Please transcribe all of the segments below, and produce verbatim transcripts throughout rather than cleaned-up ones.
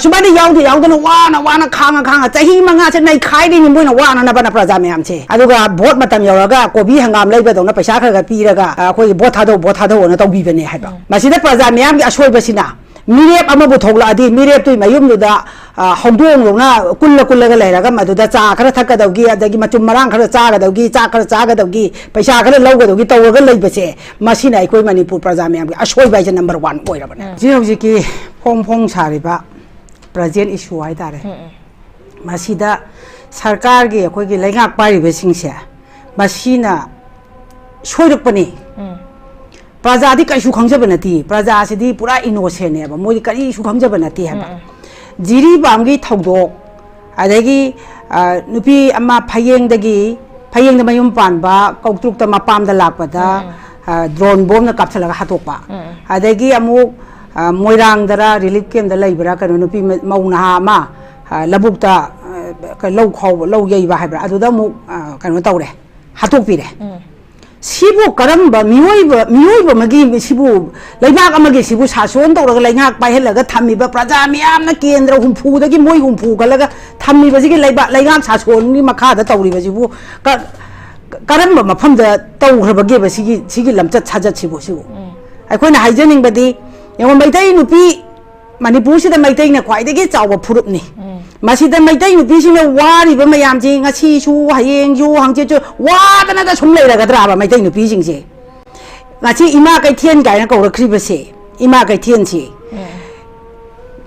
ꯁꯨꯃꯥꯏꯅ ꯌꯥꯎꯗ ꯌꯥꯎꯗꯅ ꯋꯥꯅ ꯋꯥꯅ ꯈꯥꯡꯉ ꯈꯥꯡꯉ ꯆꯍꯤ ꯃꯉꯥꯁꯦ ꯅꯩꯈꯥꯏꯔꯤꯅꯤ ꯃꯣꯏꯅ ꯋꯥꯅꯅꯕꯅ ꯄ꯭ꯔꯖꯥ ꯃꯌꯥꯝꯁꯦ꯫ ꯑꯗꯨꯒ ꯚꯣꯠ ꯃꯇꯝ ꯌꯧꯔꯒ ꯀꯣꯕꯤ ꯍꯪꯒꯥꯝ ꯂꯩꯕꯗꯧꯅ ꯄꯩꯁꯥ ꯈꯔ ꯈꯔ ꯄꯤꯔꯒ, ꯑ, ꯑꯩꯈꯣꯏꯒꯤ ꯚꯣꯠ ꯊꯥꯗꯧ, ꯚꯣꯠ ꯊꯥꯗꯧꯅ ꯇꯧꯕꯤꯕꯅꯦ ꯍꯥꯏꯕ꯫ ꯎꯝ꯫ ꯃꯁꯤꯗ ꯄ꯭ꯔꯖꯥ ꯃꯌꯥꯝꯒꯤ ꯑꯁꯣꯏꯕꯁꯤꯅ ꯃꯤꯔꯦꯞ ꯑꯃꯕꯨ ꯊꯣꯛꯂꯛꯑꯗꯤ ꯃꯤꯔꯦꯞꯇꯨꯒꯤ ꯃꯌꯨꯝꯗꯨꯗ, ꯑ, ꯍꯧꯗꯣꯡꯗꯧꯅ ꯀꯨꯜꯂ ꯀꯨꯜꯂꯒ ꯂꯩꯔꯒ ꯃꯗꯨꯗ ꯆꯥ ꯈꯔ ꯊꯛꯀꯗꯧꯒꯤ, ꯑꯗꯒꯤ ꯃꯆꯨꯝ ꯃꯔꯥꯡ ꯈꯔ ꯆꯥꯒꯗꯧꯒꯤ, ꯆꯥꯛ ꯈꯔ ꯆꯥꯒꯗꯧꯒꯤ, ꯄꯩꯁꯥ ꯈꯔ ꯂꯧꯒꯗꯧꯒꯤ ꯇꯧꯔꯒ ꯂꯩꯕꯁꯦ, ꯃꯁꯤꯅ ꯑꯩꯈꯣꯏ ꯃꯅꯤꯄꯨꯔ ꯄ꯭ꯔꯖꯥ ꯃꯌꯥꯝꯒꯤ ꯑꯁꯣꯏꯕ ꯍꯥꯏꯁꯦ number one ꯑꯣꯏꯔꯕꯅꯦ꯫ ꯎꯝ꯫ ꯍꯧꯖꯤꯛ ꯍꯧꯖꯤꯛꯀꯤ ꯐꯣꯡ ꯐꯣꯡ ꯁꯥꯔꯤꯕ present issue ꯍꯥꯏꯇꯥꯔꯦ꯫ ꯎꯝ, ꯎꯝ꯫ ꯃꯁꯤꯗ ꯁꯔꯀꯥꯔꯒꯤ, ꯑꯩꯈꯣꯏꯒꯤ ꯂꯩꯉꯥꯛ ꯄꯥꯏꯔꯤꯕꯁꯤꯡꯁꯦ, ꯃꯁꯤꯅ ꯁꯣꯏꯔꯛꯄꯅꯤ꯫ ꯎꯝ꯫ ꯄ꯭ꯔꯖꯥꯗꯤ ꯀꯔꯤꯁꯨ ꯈꯪꯖꯕ ꯅꯠꯇꯦ, ꯄ꯭ꯔꯖꯥꯁꯤꯗꯤ ꯄꯨꯔꯥ innocentꯅꯦꯕ, ꯃꯣꯏꯗꯤ ꯀꯔꯤꯁꯨ ꯈꯪꯖꯕ ꯅꯠꯇꯦ ꯍꯥꯏꯕ꯫ ꯎꯝ, ꯎꯝ꯫ ꯖꯤꯔꯤꯕꯥꯝꯒꯤ ꯊꯧꯗꯣꯛ, ꯑꯗꯒꯤ, ꯑ, ꯅꯨꯄꯤ ꯑꯃ ꯐꯌꯦꯡꯗꯒꯤ, ꯐꯌꯦꯡꯗ ꯃꯌꯨꯝ ꯄꯥꯟꯕ ꯀꯧꯇ꯭ꯔꯨꯛꯇ ꯃꯄꯥꯝꯗ ꯂꯥꯛꯄꯗ, ꯎꯝ, ꯎꯝ꯫ ꯑ, drone bombꯅ ꯀꯥꯞꯁꯤꯜꯂꯒ ꯍꯥꯠꯇꯣꯛꯄ꯫ ꯎꯝ, ꯎꯝ꯫ ꯑꯗꯒꯤ ꯑꯃꯨꯛ, ꯑ, ꯃꯣꯏꯔꯥꯡꯗꯔ relief campꯇ ꯂꯩꯕ꯭ꯔꯥ ꯀꯩꯅꯣ, ꯅꯨꯄꯤ ꯃ-, ꯃꯧ ꯅꯍꯥ ꯑꯃ, ꯑ, ꯂꯧꯕꯨꯛꯇ, ꯑ, ꯂꯧ ꯈꯥꯎꯕ, ꯂꯧ ꯌꯩꯕ ꯍꯥꯏꯕ꯭ꯔꯥ, ꯑꯗꯨꯗ ꯑꯃꯨꯛ, ꯑ, ꯀꯩꯅꯣ ꯇꯧꯔꯦ, ꯍꯥꯠꯇꯣꯛꯄꯤꯔꯦ꯫ ꯎꯝ꯫ ꯁꯤꯕꯨ ꯀꯔꯝꯕ ꯃꯤꯑꯣꯏꯕ, ꯃꯤꯑꯣꯏꯕ ꯑꯃꯒꯤ, ꯁꯤꯕꯨ ꯂꯩꯕꯥꯛ ꯑꯃꯒꯤ ꯁꯤꯕꯨ ꯁꯥꯁꯣꯟ ꯇꯧꯔꯒ ꯂꯩꯉꯥꯛ ꯄꯥꯏꯍꯜꯂꯒ ꯊꯝꯃꯤꯕ ꯄ꯭ꯔꯖꯥ ꯃꯤꯌꯥꯝꯅ ꯀꯦꯟꯗ꯭ꯔ ꯍꯨꯝꯐꯨꯗꯒꯤ ꯃꯣꯏ ꯍꯨꯝꯐꯨ ꯈꯜꯂꯒ ꯊꯝꯃꯤꯕꯁꯤꯒꯤ ꯂꯩꯕꯥꯛ, ꯂꯩꯉꯥꯛ ꯁꯥꯁꯣꯟꯒꯤ ꯃꯈꯥꯗ ꯇꯧꯔꯤꯕꯁꯤꯕꯨ ꯀ-, ꯀꯔꯝꯕ ꯃꯐꯝꯗ ꯇꯧꯈ꯭ꯔꯕꯒꯦꯕ ꯁꯤꯒꯤ, ꯁꯤꯒꯤ ꯂꯝꯆꯠ ꯁꯥꯖꯠꯁꯤꯕꯨ, ꯁꯤꯕꯨ? ꯎꯝ꯫ ꯑꯩꯈꯣꯏꯅ ꯍꯥꯏꯖꯅꯤꯡꯕꯗꯤ, ꯌꯦꯡꯉꯣ, ꯃꯩꯇꯩ ꯅꯨꯄꯤ ꯃꯅꯤꯄꯨꯔꯁꯤꯗ ꯃꯩꯇꯩꯅ ꯈ꯭ꯋꯥꯏꯗꯒꯤ ꯆꯥꯎꯕ ꯐꯨꯔꯨꯞꯅꯤ꯫ ꯎꯝ꯫ ꯃꯁꯤꯗ ꯃꯩꯇꯩ ꯅꯨꯄꯤꯁꯤꯡꯅ ꯋꯥꯔꯤꯕ ꯃꯌꯥꯝꯁꯤ ꯉꯁꯤꯁꯨ, ꯍꯌꯦꯡꯁꯨ, ꯍꯪꯆꯤꯠꯁꯨ ꯋꯥꯗꯅꯒ ꯁꯨꯝ ꯂꯩꯔꯒꯗ꯭ꯔꯥꯕ ꯃꯩꯇꯩ ꯅꯨꯄꯤꯁꯤꯡꯁꯦ? ꯉꯁꯤ ꯏꯃꯥ ꯀꯩꯊꯦꯜ ꯀꯥꯏꯅ ꯀꯧꯔꯛꯈ꯭ꯔꯤꯕꯁꯦ, ꯏꯃꯥ ꯀꯩꯊꯦꯜꯁꯤ ꯎꯝ꯫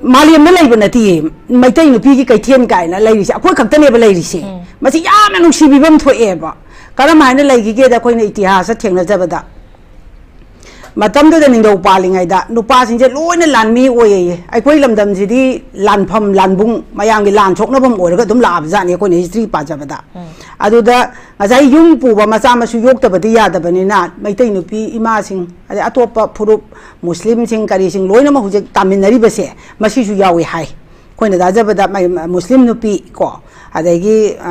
ꯃꯥꯂꯦꯝꯗ ꯂꯩꯕ ꯅꯠꯇꯤꯌꯦ, ꯃꯩꯇꯩ ꯅꯨꯄꯤꯒꯤ ꯀꯩꯊꯦꯜ ꯀꯥꯏꯅ ꯂꯩꯔꯤꯁꯦ ꯑꯩꯈꯣꯏ ꯈꯛꯇꯅꯦꯕ ꯂꯩꯔꯤꯁꯦ꯫ ꯎꯝ꯫ ꯃꯁꯤ ꯌꯥꯝꯅ ꯅꯨꯡꯁꯤꯕꯤꯕ ꯑꯃ ꯊꯣꯛꯑꯦꯕ꯫ ꯀꯔꯝ ꯍꯥꯏꯅ ꯂꯩꯈꯤꯒꯦꯗ, ꯑꯩꯈꯣꯏꯅ ꯏꯇꯤꯍꯥꯁꯇ ꯊꯦꯡꯅꯖꯕꯗ, ꯃꯇꯝꯗꯨꯗ ꯅꯤꯡꯊꯧ ꯄꯥꯜꯂꯤꯉꯩꯗ ꯅꯨꯄꯥꯁꯤꯡꯁꯦ ꯂꯣꯏꯅ ꯂꯥꯟꯃꯤ ꯑꯣꯏꯌꯦ꯫ ꯑꯩꯈꯣꯏ ꯂꯝꯗꯝꯁꯤꯗꯤ ꯂꯥꯟꯐꯝ, ꯂꯥꯟꯕꯨꯡ, ꯃꯌꯥꯝꯒꯤ ꯂꯥꯟ ꯁꯣꯛꯅꯐꯝ ꯑꯣꯏꯔꯒ ꯑꯗꯨꯝ ꯂꯥꯛꯑꯕꯖꯥꯠꯅꯤ, ꯑꯩꯈꯣꯏꯅ history ꯄꯥꯖꯕꯗ꯫ ꯎꯝ꯫ ꯑꯗꯨꯗ ꯉꯁꯥꯏ ꯌꯨꯝ ꯄꯨꯕ ꯃꯆꯥ ꯃꯁꯨ ꯌꯣꯛꯇꯕꯗꯤ ꯌꯥꯗꯕꯅꯤꯅ, ꯃꯩꯇꯩ ꯅꯨꯄꯤ ꯏꯃꯥꯁꯤꯡ, ꯑꯗꯩ ꯑꯇꯣꯞꯄ ꯐꯨꯔꯨꯞ, ꯃꯨꯁꯂꯤꯝꯁꯤꯡ, ꯀꯔꯤꯁꯤꯡ ꯂꯣꯏꯅꯃꯛ ꯍꯧꯖꯤꯛ ꯇꯥꯃꯤꯟꯅꯔꯤꯕꯁꯦ, ꯃꯁꯤꯁꯨ ꯌꯥꯎꯏ ꯍꯥꯏ꯫ ꯑꯩꯈꯣꯏꯅ ꯇꯥꯖꯕꯗ ꯃ-, ꯃ-, ꯃꯨꯁꯂꯤꯝ ꯅꯨꯄꯤ ꯀꯣ, ꯑꯗꯒꯤ, ꯑ,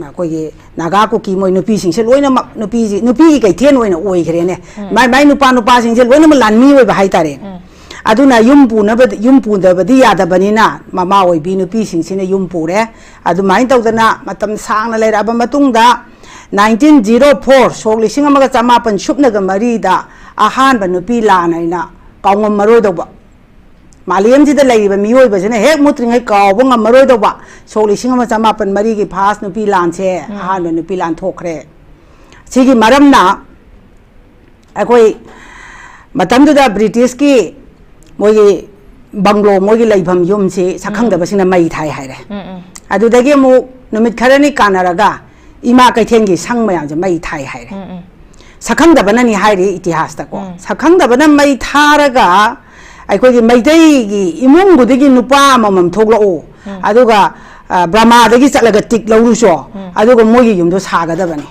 ꯑꯩꯈꯣꯏꯒꯤ ꯅꯥꯒꯥ ꯀꯨꯀꯤ ꯃꯣꯏ ꯅꯨꯄꯤꯁꯤꯡꯁꯦ ꯂꯣꯏꯅꯃꯛ ꯅꯨꯄꯤꯁꯤ-, ꯅꯨꯄꯤꯒꯤ ꯀꯩꯊꯦꯜ ꯑꯣꯏꯅ ꯑꯣꯏꯈ꯭ꯔꯦꯅꯦ꯫ ꯎꯝ꯫ ꯃꯥꯏ, ꯃꯥꯏ ꯅꯨꯄꯥ ꯅꯨꯄꯥꯁꯤꯡꯁꯦ ꯂꯣꯏꯅꯃꯛ ꯂꯥꯟꯃꯤ ꯑꯣꯏꯕ ꯍꯥꯏꯇꯥꯔꯦ꯫ ꯎꯝ꯫ ꯑꯗꯨꯅ ꯌꯨꯝ ꯄꯨꯅꯕ, ꯌꯨꯝ ꯄꯨꯗꯕꯗꯤ ꯌꯥꯗꯕꯅꯤꯅ, ꯃꯃꯥ ꯑꯣꯏꯕꯤ ꯅꯨꯄꯤꯁꯤꯡꯁꯤꯅ ꯌꯨꯝ ꯄꯨꯔꯦ꯫ ꯑꯗꯨꯃꯥꯏꯅ ꯇꯧꯗꯅ ꯃꯇꯝ ꯁꯥꯡꯅ ꯂꯩꯔꯛꯑꯕ ꯃꯇꯨꯡꯗ, nineteen zero four, ꯁꯣꯛ ꯂꯤꯁꯤꯡ ꯑꯃꯒ ꯆꯃꯥꯄꯟ ꯁꯨꯞꯅꯒ ꯃꯔꯤꯗ ꯑꯍꯥꯟꯕ ꯅꯨꯄꯤ ꯂꯥꯟ ꯍꯥꯏꯅ ꯀꯥꯎꯉꯝꯃꯔꯣꯏꯗꯧꯕ, ꯃꯥꯂꯦꯝꯁꯤꯗ ꯂꯩꯔꯤꯕ ꯃꯤꯑꯣꯏꯕꯁꯤꯅ ꯍꯦꯛ ꯃꯨꯠꯇ꯭ꯔꯤꯉꯩ ꯀꯥꯎꯕ ꯉꯝꯃꯔꯣꯏꯗꯧꯕ ꯁꯣꯛ ꯂꯤꯁꯤꯡ ꯑꯃ ꯆꯃꯥꯄꯟ ꯃꯔꯤꯒꯤ first ꯅꯨꯄꯤ ꯂꯥꯟꯁꯦ, ꯑꯍꯥꯟꯕ ꯅꯨꯄꯤ ꯂꯥꯟ ꯊꯣꯛꯈ꯭ꯔꯦ꯫ ꯁꯤꯒꯤ ꯃꯔꯝꯅ ꯑꯩꯈꯣꯏ ꯃꯇꯝꯗꯨꯗ ꯕ꯭ꯔꯤꯇꯤꯁꯀꯤ ꯃꯣꯏꯒꯤ ꯕꯪꯒ꯭ꯂꯣ, ꯃꯣꯏꯒꯤ ꯂꯩꯐꯝ ꯌꯨꯝꯁꯤ ꯁꯛꯈꯪꯗꯕꯁꯤꯡꯅ ꯃꯩ ꯊꯥꯏ ꯍꯥꯏꯔꯦ꯫ ꯑꯗꯨꯗꯒꯤ ꯑꯃꯨꯛ ꯅꯨꯃꯤꯠ ꯈꯔꯅꯤ ꯀꯥꯟꯅꯔꯒ ꯏꯃꯥ ꯀꯩꯊꯦꯜꯒꯤ ꯁꯪ ꯃꯌꯥꯝꯁꯦ ꯃꯩ ꯊꯥꯏ ꯍꯥꯏꯔꯦ꯫ ꯁꯛꯈꯪꯗꯕꯅꯅꯤ ꯍꯥꯏꯔꯤ ꯏꯇꯤꯍꯥꯁꯇꯀꯣ꯫ ꯁꯛꯈꯪꯗꯕꯅ ꯃꯩ ꯊꯥꯔꯒ ꯑꯩꯈꯣꯏꯒꯤ ꯃꯩꯇꯩꯒꯤ ꯏꯃꯨꯡ ꯈꯨꯗꯤꯡꯒꯤ ꯅꯨꯄꯥ ꯑꯃꯃꯝ ꯊꯣꯛꯂꯛꯎ, ꯑꯗꯨꯒ, ꯑ, ꯕ꯭ꯔꯃꯥꯗꯒꯤ ꯆꯠꯂꯒ ꯇꯤꯛ ꯂꯧꯔꯨꯆꯣ, ꯑꯗꯨꯒ ꯃꯣꯏꯒꯤ ꯌꯨꯝꯗꯣ ꯁꯥꯒꯗꯕꯅꯤ꯫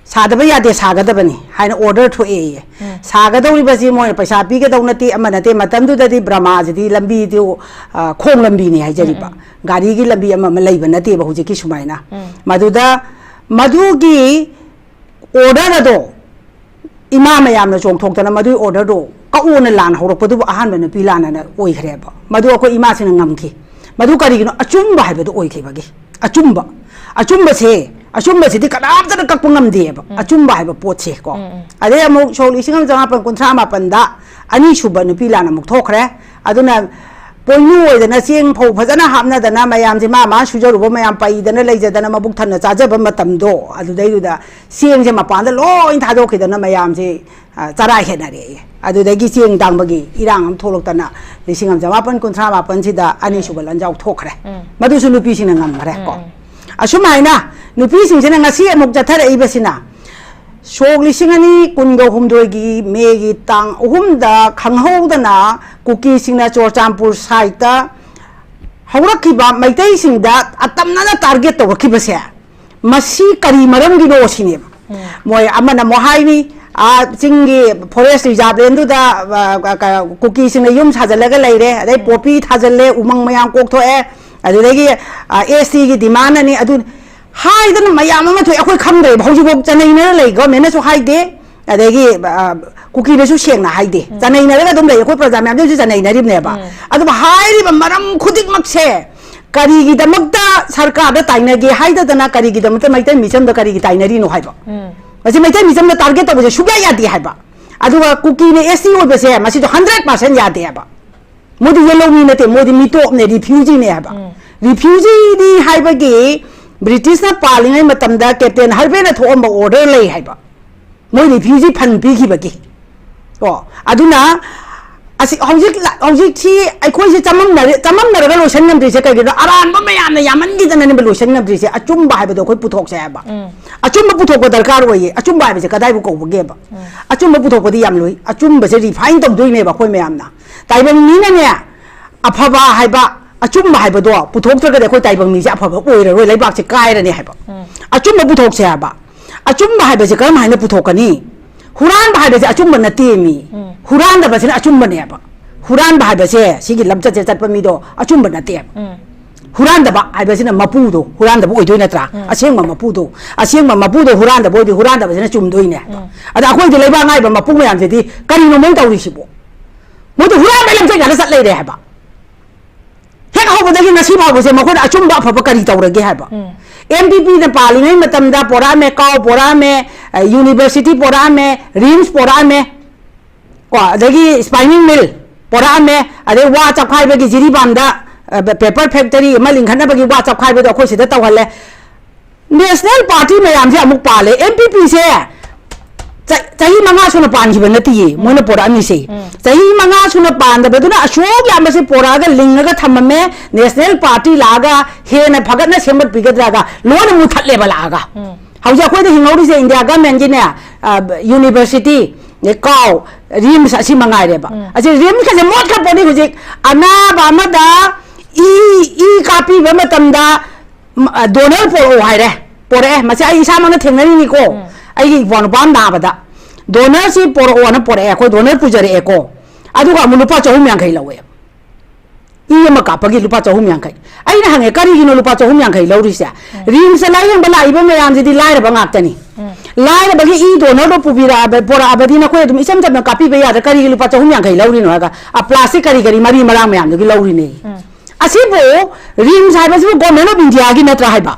ꯁꯥꯗꯕ ꯌꯥꯗꯦ, ꯁꯥꯒꯗꯕꯅꯤ ꯍꯥꯏꯅ order ꯊꯣꯛꯑꯦꯌꯦ꯫ ꯁꯥꯒꯗꯧꯔꯤꯕꯁꯤ ꯃꯣꯏꯅ ꯄꯩꯁꯥ ꯄꯤꯒꯗꯧ ꯅꯠꯇꯦ, ꯑꯃ ꯅꯠꯇꯦ꯫ ꯃꯇꯝꯗꯨꯗꯗꯤ ꯕ꯭ꯔꯃꯥꯁꯤꯗꯤ ꯂꯝꯕꯤꯗꯨ, ꯑ, ꯈꯣꯡ ꯂꯝꯕꯤꯅꯤ ꯍꯥꯏꯖꯔꯤꯕ꯫ ꯒꯥꯔꯤꯒꯤ ꯂꯝꯕꯤ ꯑꯃ ꯑꯃ ꯂꯩꯕ ꯅꯠꯇꯦꯕ ꯍꯧꯖꯤꯛꯀꯤ ꯁꯨꯃꯥꯏꯅ꯫ ꯃꯗꯨꯗ, ꯃꯗꯨꯒꯤ order ꯑꯗꯣ ꯏꯃꯥ ꯃꯌꯥꯝꯅ ꯆꯣꯡꯊꯣꯛꯇꯅ ꯃꯗꯨꯒꯤ order ꯗꯣ ꯀꯛꯑꯣꯅ ꯂꯥꯟ ꯍꯧꯔꯛꯄꯗꯨꯕꯨ ꯑꯍꯥꯟꯕ ꯅꯨꯄꯤ ꯂꯥꯟ ꯑꯅ ꯑꯣꯏꯈ꯭ꯔꯦꯕ꯫ ꯃꯗꯨ ꯑꯩꯈꯣꯏ ꯏꯃꯥꯁꯤꯡꯅ ꯉꯝꯈꯤ꯫ ꯃꯗꯨ ꯀꯔꯤꯒꯤꯅꯣ? ꯑꯆꯨꯝꯕ ꯍꯥꯏꯕꯗꯨ ꯑꯣꯏꯈꯤꯕꯒꯤ꯫ ꯑꯆꯨꯝꯕ, ꯑꯆꯨꯝꯕꯁꯦ, ꯑꯆꯨꯝꯕꯁꯤꯗꯤ ꯀꯅꯥꯝꯇꯅ ꯀꯛꯄ ꯉꯝꯗꯦꯕ, ꯑꯆꯨꯝꯕ ꯍꯥꯏꯕ ꯄꯣꯠꯁꯦ ꯀꯣ꯫ ꯑꯗꯩ ꯑꯃꯨꯛ ꯁꯣꯛ ꯂꯤꯁꯤꯡ ꯑꯃ ꯆꯃꯥꯄꯟ ꯀꯨꯟꯊ꯭ꯔꯥ ꯃꯥꯄꯟꯗ ꯑꯅꯤꯁꯨꯕ ꯅꯨꯄꯤ ꯂꯥꯟ ꯑꯃꯨꯛ ꯊꯣꯛꯈ꯭ꯔꯦ꯫ ꯑꯗꯨꯅ ꯄꯣꯏꯅꯨ ꯑꯣꯏꯗꯅ ꯆꯦꯡ ꯐꯧ ꯐꯖꯅ ꯍꯥꯞꯅꯗꯅ ꯃꯌꯥꯝꯁꯦ ꯃꯥ ꯃꯥ ꯁꯨꯖꯔꯨꯕ ꯃꯌꯥꯝ ꯄꯩꯗꯅ ꯂꯩꯖꯗꯅ ꯃꯕꯨꯛ ꯊꯟꯅ ꯆꯥꯖꯕ ꯃꯇꯝꯗꯣ, ꯑꯗꯨꯗꯩꯗꯨꯗ ꯆꯦꯡꯁꯦ ꯃꯄꯥꯟꯗ ꯂꯣꯏ ꯊꯥꯗꯣꯛꯈꯤꯗꯅ ꯃꯌꯥꯝꯁꯦ, ꯑ, ꯆꯔꯥ ꯍꯦꯟꯅꯔꯦꯌꯦ꯫ ꯑꯗꯨꯗꯒꯤ ꯆꯦꯡ ꯇꯥꯡꯕꯒꯤ ꯏꯔꯥꯡ ꯑꯃ ꯊꯣꯛꯂꯛꯇꯅ ꯂꯤꯁꯤꯡ ꯑꯃ ꯆꯃꯥꯄꯟ ꯀꯨꯟꯊ꯭ꯔꯥ ꯃꯥꯄꯟꯁꯤꯗ ꯑꯅꯤꯁꯨꯕ ꯂꯥꯟꯖꯥꯎ ꯊꯣꯛꯈ꯭ꯔꯦ꯫ ꯃꯗꯨꯁꯨ ꯅꯨꯄꯤꯁꯤꯡꯅ ꯉꯝꯈ꯭ꯔꯦ ꯀꯣ꯫ ꯑꯁꯨꯃꯥꯏꯅ ꯅꯨꯄꯤꯁꯤꯡꯁꯤꯅ ꯉꯁꯤ ꯑꯃꯨꯛ ꯆꯠꯊꯔꯛꯏꯕꯁꯤꯅ ꯁꯣꯛ ꯂꯤꯁꯤꯡ ꯑꯅꯤ ꯀꯨꯟꯒ ꯍꯨꯝꯗꯣꯏꯒꯤ ꯃꯦꯒꯤ ꯇꯥꯡ ꯑꯍꯨꯝꯗ ꯈꯪꯍꯧꯗꯅ ꯀꯨꯀꯤꯁꯤꯡꯅ ꯆꯨꯔꯆꯥꯟꯄꯨꯔ ꯁꯥꯏꯠꯇ ꯍꯧꯔꯛꯈꯤꯕ ꯃꯩꯇꯩꯁꯤꯡꯗ ꯑꯇꯝꯅꯅ target ꯇꯧꯔꯛꯈꯤꯕꯁꯦ, ꯃꯁꯤ ꯀꯔꯤ ꯃꯔꯝꯒꯤꯅꯣ ꯁꯤꯅꯦꯕ꯫ ꯃꯣꯏ ꯑꯃꯅ ꯑꯃꯨꯛ ꯍꯥꯏꯔꯤ, "ꯑꯥ, ꯆꯤꯡꯒꯤ forest reserve land ꯗꯨꯗ, ꯑ, ꯀ-, ꯀ-, ꯀꯨꯀꯤꯁꯤꯡꯅ ꯌꯨꯝ ꯁꯥꯖꯜꯂꯒ ꯂꯩꯔꯦ, ꯑꯗꯩ ꯄꯣꯄꯤ ꯊꯥꯖꯜꯂꯦ, ꯎꯃꯪ ꯃꯌꯥꯝ ꯀꯣꯛꯊꯣꯛꯑꯦ, ꯑꯗꯨꯗꯒꯤ, ꯑ, S T ꯒꯤ demand ꯑꯅꯤ ꯑꯗꯨ ꯍꯥꯏꯗꯅ ꯃꯌꯥꯝ ꯑꯃ ꯊꯣꯛꯑꯦ, ꯑꯩꯈꯣꯏ ꯈꯪꯗ꯭ꯔꯦꯕ, ꯍꯧꯖꯤꯛꯐꯥꯎ ꯆꯅꯩꯅꯔ ꯂꯩ, government ꯅꯁꯨ ꯍꯥꯏꯗꯦ, ꯑꯗꯒꯤ, ꯑ, ꯀꯨꯀꯤꯅꯁꯨ ꯁꯦꯡꯅ ꯍꯥꯏꯗꯦ꯫ ꯎꯝ꯫ ꯆꯅꯩꯅꯔꯒ ꯑꯗꯨꯝ ꯂꯩ, ꯑꯩꯈꯣꯏ ꯄ꯭ꯔꯖꯥ ꯃꯌꯥꯝꯁꯤꯁꯨ ꯆꯅꯩꯅꯔꯤꯕꯅꯦꯕ꯫ ꯎꯝ꯫ ꯑꯗꯨꯕꯨ ꯍꯥꯏꯔꯤꯕ ꯃꯔꯝ ꯈꯨꯗꯤꯡꯃꯛꯁꯦ ꯀꯔꯤꯒꯤꯗꯃꯛꯇ ꯁꯔꯀꯥꯔꯗ ꯇꯥꯏꯅꯒꯦ ꯍꯥꯏꯗꯗꯅ ꯀꯔꯤꯒꯤꯗꯃꯛꯇ ꯃꯩꯇꯩ ꯃꯤꯆꯝꯗ ꯀꯔꯤꯒꯤ ꯇꯥꯏꯅꯔꯤꯅꯣ ꯍꯥꯏꯕ꯫ ꯎꯝ꯫ ꯃꯁꯤ ꯃꯩꯇꯩ ꯃꯤꯆꯝꯗ target ꯇꯧꯕꯁꯦ ꯁꯨꯡꯌꯥ ꯌꯥꯗꯦ ꯍꯥꯏꯕ꯫ ꯑꯗꯨꯒ ꯀꯨꯀꯤꯅ S T ꯑꯣꯏꯕꯁꯦ ꯃꯁꯤꯗꯣ hundred percent ꯌꯥꯗꯦ ꯍꯥꯏꯕ꯫ ꯃꯣꯏꯗꯤ ꯌꯦꯜꯍꯧꯃꯤ ꯅꯠꯇꯦ, ꯃꯣꯏꯗꯤ ꯃꯤꯇꯣꯞꯅꯦ, refugeeꯅꯦ ꯍꯥꯏꯕ꯫ ꯎꯝ꯫ Refugeeꯅꯤ ꯍꯥꯏꯕꯒꯤ ꯕ꯭ꯔꯤꯇꯤꯁꯅ ꯄꯥꯜꯂꯤꯉꯩ ꯃꯇꯝꯗ ꯀꯦꯞꯇꯦꯟ ꯍꯔꯕꯦꯅ ꯊꯣꯛꯑꯝꯕ order ꯂꯩ ꯍꯥꯏꯕ꯫ ꯃꯣꯏ refugee fund ꯄꯤꯈꯤꯕꯒꯤ꯫ ꯀꯣ, ꯑꯗꯨꯅ ꯑꯁꯤ ꯍꯧꯖꯤꯛ, ꯍꯧꯖꯤꯛꯁꯤ ꯑꯩꯈꯣꯏꯁꯦ ꯆꯃꯝꯅꯔꯦ-, ꯆꯃꯝꯅꯔꯒ ꯂꯣꯏꯁꯟ ꯉꯝꯗ꯭ꯔꯤꯁꯦ ꯀꯩꯒꯤꯅꯣ? ꯑꯔꯥꯟꯕ ꯃꯌꯥꯝꯅ ꯌꯥꯝꯃꯟꯈꯤꯗꯅꯅꯦꯕ ꯂꯣꯏꯁꯟ ꯉꯝꯗ꯭ꯔꯤꯁꯦ꯫ ꯑꯆꯨꯝꯕ ꯍꯥꯏꯕꯗꯣ ꯑꯩꯈꯣꯏ ꯄꯨꯊꯣꯛꯁꯦ ꯍꯥꯏꯕ꯫ ꯎꯝ꯫ ꯑꯆꯨꯝꯕ ꯄꯨꯊꯣꯛꯄ ꯗꯔꯀꯥꯔ ꯑꯣꯏꯌꯦ꯫ ꯑꯆꯨꯝꯕ ꯍꯥꯏꯕꯁꯦ ꯀꯗꯥꯏꯕꯨ ꯀꯧꯕꯒꯦꯕ? ꯎꯝ꯫ ꯑꯆꯨꯝꯕ ꯄꯨꯊꯣꯛꯄꯗꯤ ꯌꯥꯝ ꯂꯨꯏ꯫ ꯑꯆꯨꯝꯕꯁꯦ refine ꯇꯧꯗꯣꯏꯅꯦꯕ ꯑꯩꯈꯣꯏ ꯃꯌꯥꯝꯅ꯫ ꯇꯥꯏꯕꯪ ꯃꯤꯅꯅꯦ, ꯑꯐꯕ ꯍꯥꯏꯕ, ꯑꯆꯨꯝꯕ ꯍꯥꯏꯕꯗꯣ ꯄꯨꯊꯣꯛꯇ꯭ꯔꯒꯗꯤ ꯑꯩꯈꯣꯏ ꯇꯥꯏꯕꯪ ꯃꯤꯁꯦ ꯑꯐꯕ ꯑꯣꯏꯔꯔꯣꯏ, ꯂꯩꯕꯥꯛꯁꯦ ꯀꯥꯏꯔꯅꯤ ꯍꯥꯏꯕ꯫ ꯎꯝ꯫ ꯑꯆꯨꯝꯕ ꯄꯨꯊꯣꯛꯁꯦ ꯍꯥꯏꯕ꯫ ꯑꯆꯨꯝꯕ ꯍꯥꯏꯕꯁꯦ ꯀꯔꯝ ꯍꯥꯏꯅ ꯄꯨꯊꯣꯛꯀꯅꯤ? ꯍꯨꯔꯥꯟꯕ ꯍꯥꯏꯕꯁꯦ ꯑꯆꯨꯝꯕ ꯅꯠꯇꯦ ꯃꯤ꯫ ꯎꯝ꯫ ꯍꯨꯔꯥꯟꯗꯕꯁꯤꯅ ꯑꯆꯨꯝꯕꯅꯦꯕ꯫ ꯍꯨꯔꯥꯟꯕ ꯍꯥꯏꯕꯁꯦ ꯁꯤꯒꯤ ꯂꯝꯆꯠꯁꯦ ꯆꯠꯄ ꯃꯤꯗꯣ ꯑꯆꯨꯝꯕ ꯅꯠꯇꯦꯕ꯫ ꯎꯝ꯫ ꯍꯨꯔꯥꯟꯗꯕ ꯍꯥꯏꯕꯁꯤꯅ ꯃꯄꯨꯗꯣ ꯍꯨꯔꯥꯟꯗꯕ ꯑꯣꯏꯗꯣꯏ ꯅꯠꯇ꯭ꯔꯥ? ꯎꯝ꯫ ꯑꯁꯦꯡꯕ ꯃꯄꯨꯗꯣ, ꯑꯁꯦꯡꯕ ꯃꯄꯨꯗꯣ ꯍꯨꯔꯥꯟꯗꯕ ꯑꯣꯏꯗꯤ ꯍꯨꯔꯥꯟꯗꯕꯁꯤꯅ ꯆꯨꯝꯗꯣꯏꯅꯦ ꯍꯥꯏꯕ꯫ ꯎꯝ꯫ ꯑꯗ ꯑꯩꯈꯣꯏꯗꯤ ꯂꯩꯕꯥꯛ ꯉꯥꯏꯕ ꯃꯄꯨ ꯃꯌꯥꯝꯁꯤꯗꯤ ꯀꯔꯤꯅꯣ ꯃꯣꯏꯅ ꯇꯧꯔꯤꯁꯤꯕꯣ? ꯃꯣꯏꯗꯤ ꯍꯨꯔꯥꯟꯕ ꯂꯝꯆꯠ ꯉꯥꯛꯇ ꯆꯠ ꯂꯩꯔꯦ ꯍꯥꯏꯕ꯫ ꯍꯦꯛ ꯍꯧꯕꯗꯒꯤ ꯉꯁꯤ ꯐꯥꯎꯕꯁꯦ ꯃꯈꯣꯏꯅ ꯑꯆꯨꯝꯕ ꯑꯐꯕ ꯀꯔꯤ ꯇꯧꯔꯒꯦ ꯍꯥꯏꯕ? ꯎꯝ꯫ M P Pꯅ ꯄꯥꯜꯂꯤꯉꯩ ꯃꯇꯝꯗ ꯄꯣꯔꯛꯑꯝꯃꯦ, ꯀꯥꯎ ꯄꯣꯔꯛꯑꯝꯃꯦ, ꯑ, university ꯄꯣꯔꯛꯑꯝꯃꯦ, RIMS ꯄꯣꯔꯛꯑꯝꯃꯦ, ꯀꯣ, ꯑꯗꯒꯤ spinning mill ꯄꯣꯔꯛꯑꯝꯃꯦ, ꯑꯗꯩ ꯋꯥ ꯆꯞꯈꯥꯏꯕꯒꯤ ꯖꯤꯔꯤꯕꯥꯝꯗ, ꯑ, paper factory ꯑꯃ ꯂꯤꯡꯈꯠꯅꯕꯒꯤ ꯋꯥ ꯆꯞꯈꯥꯏꯕꯗꯣ ꯑꯩꯈꯣꯏ ꯁꯤꯗ ꯇꯧꯍꯜꯂꯦ꯫ National party ꯃꯌꯥꯝꯁꯦ ꯑꯃꯨꯛ ꯄꯥꯜꯂꯦ꯫ M P Pꯁꯦ ꯆ-, ꯆꯍꯤ ꯃꯉꯥ ꯁꯨꯅ ꯄꯥꯟꯈꯤꯕ ꯅꯠꯇꯤꯌꯦ, ꯎꯝ꯫ ꯃꯣꯏꯅ ꯄꯣꯔꯛꯑꯝꯃꯤꯁꯦ꯫ ꯎꯝ꯫ ꯆꯍꯤ ꯃꯉꯥ ꯁꯨꯅ ꯄꯥꯟꯗꯕꯗꯨꯅ ꯑꯁꯨꯛ ꯌꯥꯝꯕꯁꯦ ꯄꯣꯔꯛꯑꯒ ꯂꯤꯡꯉꯒ ꯊꯝꯃꯝꯃꯦ꯫ National party ꯂꯥꯛꯑꯒ ꯍꯦꯟꯅ ꯐꯒꯠꯅ ꯁꯦꯝꯒꯠꯄꯤꯒꯗ꯭ꯔꯒ ꯂꯣꯏꯅ ꯃꯨꯊꯠꯂꯦꯕ ꯂꯥꯛꯑꯒ꯫ ꯎꯝ꯫ ꯍꯧꯖꯤꯛ ꯑꯩꯈꯣꯏꯗ ꯍꯤꯡꯍꯧꯔꯤꯁꯦ India governmentꯒꯤꯅꯦ, ꯑ, university, ꯀꯥꯎ, RIMS ꯑꯁꯤ ꯃꯉꯥꯏꯔꯦꯕ꯫ ꯎꯝ꯫ ꯑꯁꯤ RIMSꯀꯁꯦ ꯃꯣꯠꯈ꯭ꯔ ꯄꯣꯠꯅꯤ ꯍꯧꯖꯤꯛ꯫ ꯑꯅꯥꯕ ꯑꯃꯗ ꯏ, ꯏ ꯀꯥꯞꯄꯤꯕ ꯃꯇꯝꯗ ꯃ-, ꯑ, donor ꯄꯣꯔꯛꯑꯣ ꯍꯥꯏꯔꯦ꯫ ꯄꯣꯔꯛꯑꯦ꯫ ꯃꯁꯤ ꯑꯩ ꯏꯁꯥꯃꯛꯅ ꯊꯦꯡꯅꯔꯤꯅꯤꯀꯣ꯫ ꯎꯝ꯫ ꯑꯩꯒꯤ ꯏꯄ꯭ꯋꯥ ꯅꯨꯄꯥ ꯑꯃ ꯅꯥꯕꯗ donorꯁꯤ ꯄꯣꯔꯛꯑꯣꯅ ꯄꯣꯔꯛꯑꯦ꯫ ꯑꯩꯈꯣꯏ donor ꯄꯨꯖꯔꯛꯑꯦꯀꯣ꯫ ꯑꯗꯨꯒ ꯑꯃꯨꯛ ꯂꯨꯄꯥ ꯆꯍꯨꯝ ꯌꯥꯡꯈꯩ ꯂꯧꯋꯦ꯫ ꯏ ꯑꯃ ꯀꯥꯞꯄꯒꯤ ꯂꯨꯄꯥ ꯆꯍꯨꯝ ꯌꯥꯡꯈꯩ꯫ ꯑꯩꯅ ꯍꯪꯉꯦ, "ꯀꯔꯤꯒꯤꯅꯣ ꯂꯨꯄꯥ ꯆꯍꯨꯝ ꯌꯥꯡꯈꯩ ꯂꯧꯔꯤꯁꯦ?" ꯎꯝ꯫ RIMSꯇ ꯂꯥꯌꯦꯡꯕ ꯂꯥꯛꯏꯕ ꯃꯌꯥꯝꯁꯤꯗꯤ ꯂꯥꯏꯔꯕ ꯉꯥꯛꯇꯅꯤ꯫ ꯎꯝ꯫ ꯂꯥꯏꯔꯕꯒꯤ ꯏ ꯗꯣꯅꯔꯗꯣ ꯄꯨꯕꯤꯔꯛꯑꯕ, ꯄꯣꯔꯛꯑꯕꯗꯤ ꯅꯈꯣꯏ ꯑꯗꯨꯝ ꯏꯆꯝ ꯆꯝꯅ ꯀꯥꯞꯄꯤꯕ ꯌꯥꯗ꯭ꯔꯥ? ꯀꯔꯤꯒꯤ ꯂꯨꯄꯥ ꯆꯍꯨꯝ ꯌꯥꯡꯈꯩ ꯂꯧꯔꯤꯅꯣ ꯍꯥꯏꯔꯒ, ꯑ, ꯄ꯭ꯂꯥꯁꯇꯤꯛ ꯀꯔꯤ ꯀꯔꯤ ꯃꯔꯤ ꯃꯔꯥꯡ ꯃꯌꯥꯝꯗꯨꯒꯤ ꯂꯧꯔꯤꯅꯦ꯫ ꯑꯁꯤꯕꯨ ꯔꯤꯝꯁ ꯍꯥꯏꯕꯁꯤꯕꯨ Government of Indiaꯒꯤ ꯅꯠꯇ꯭ꯔꯥ ꯍꯥꯏꯕ?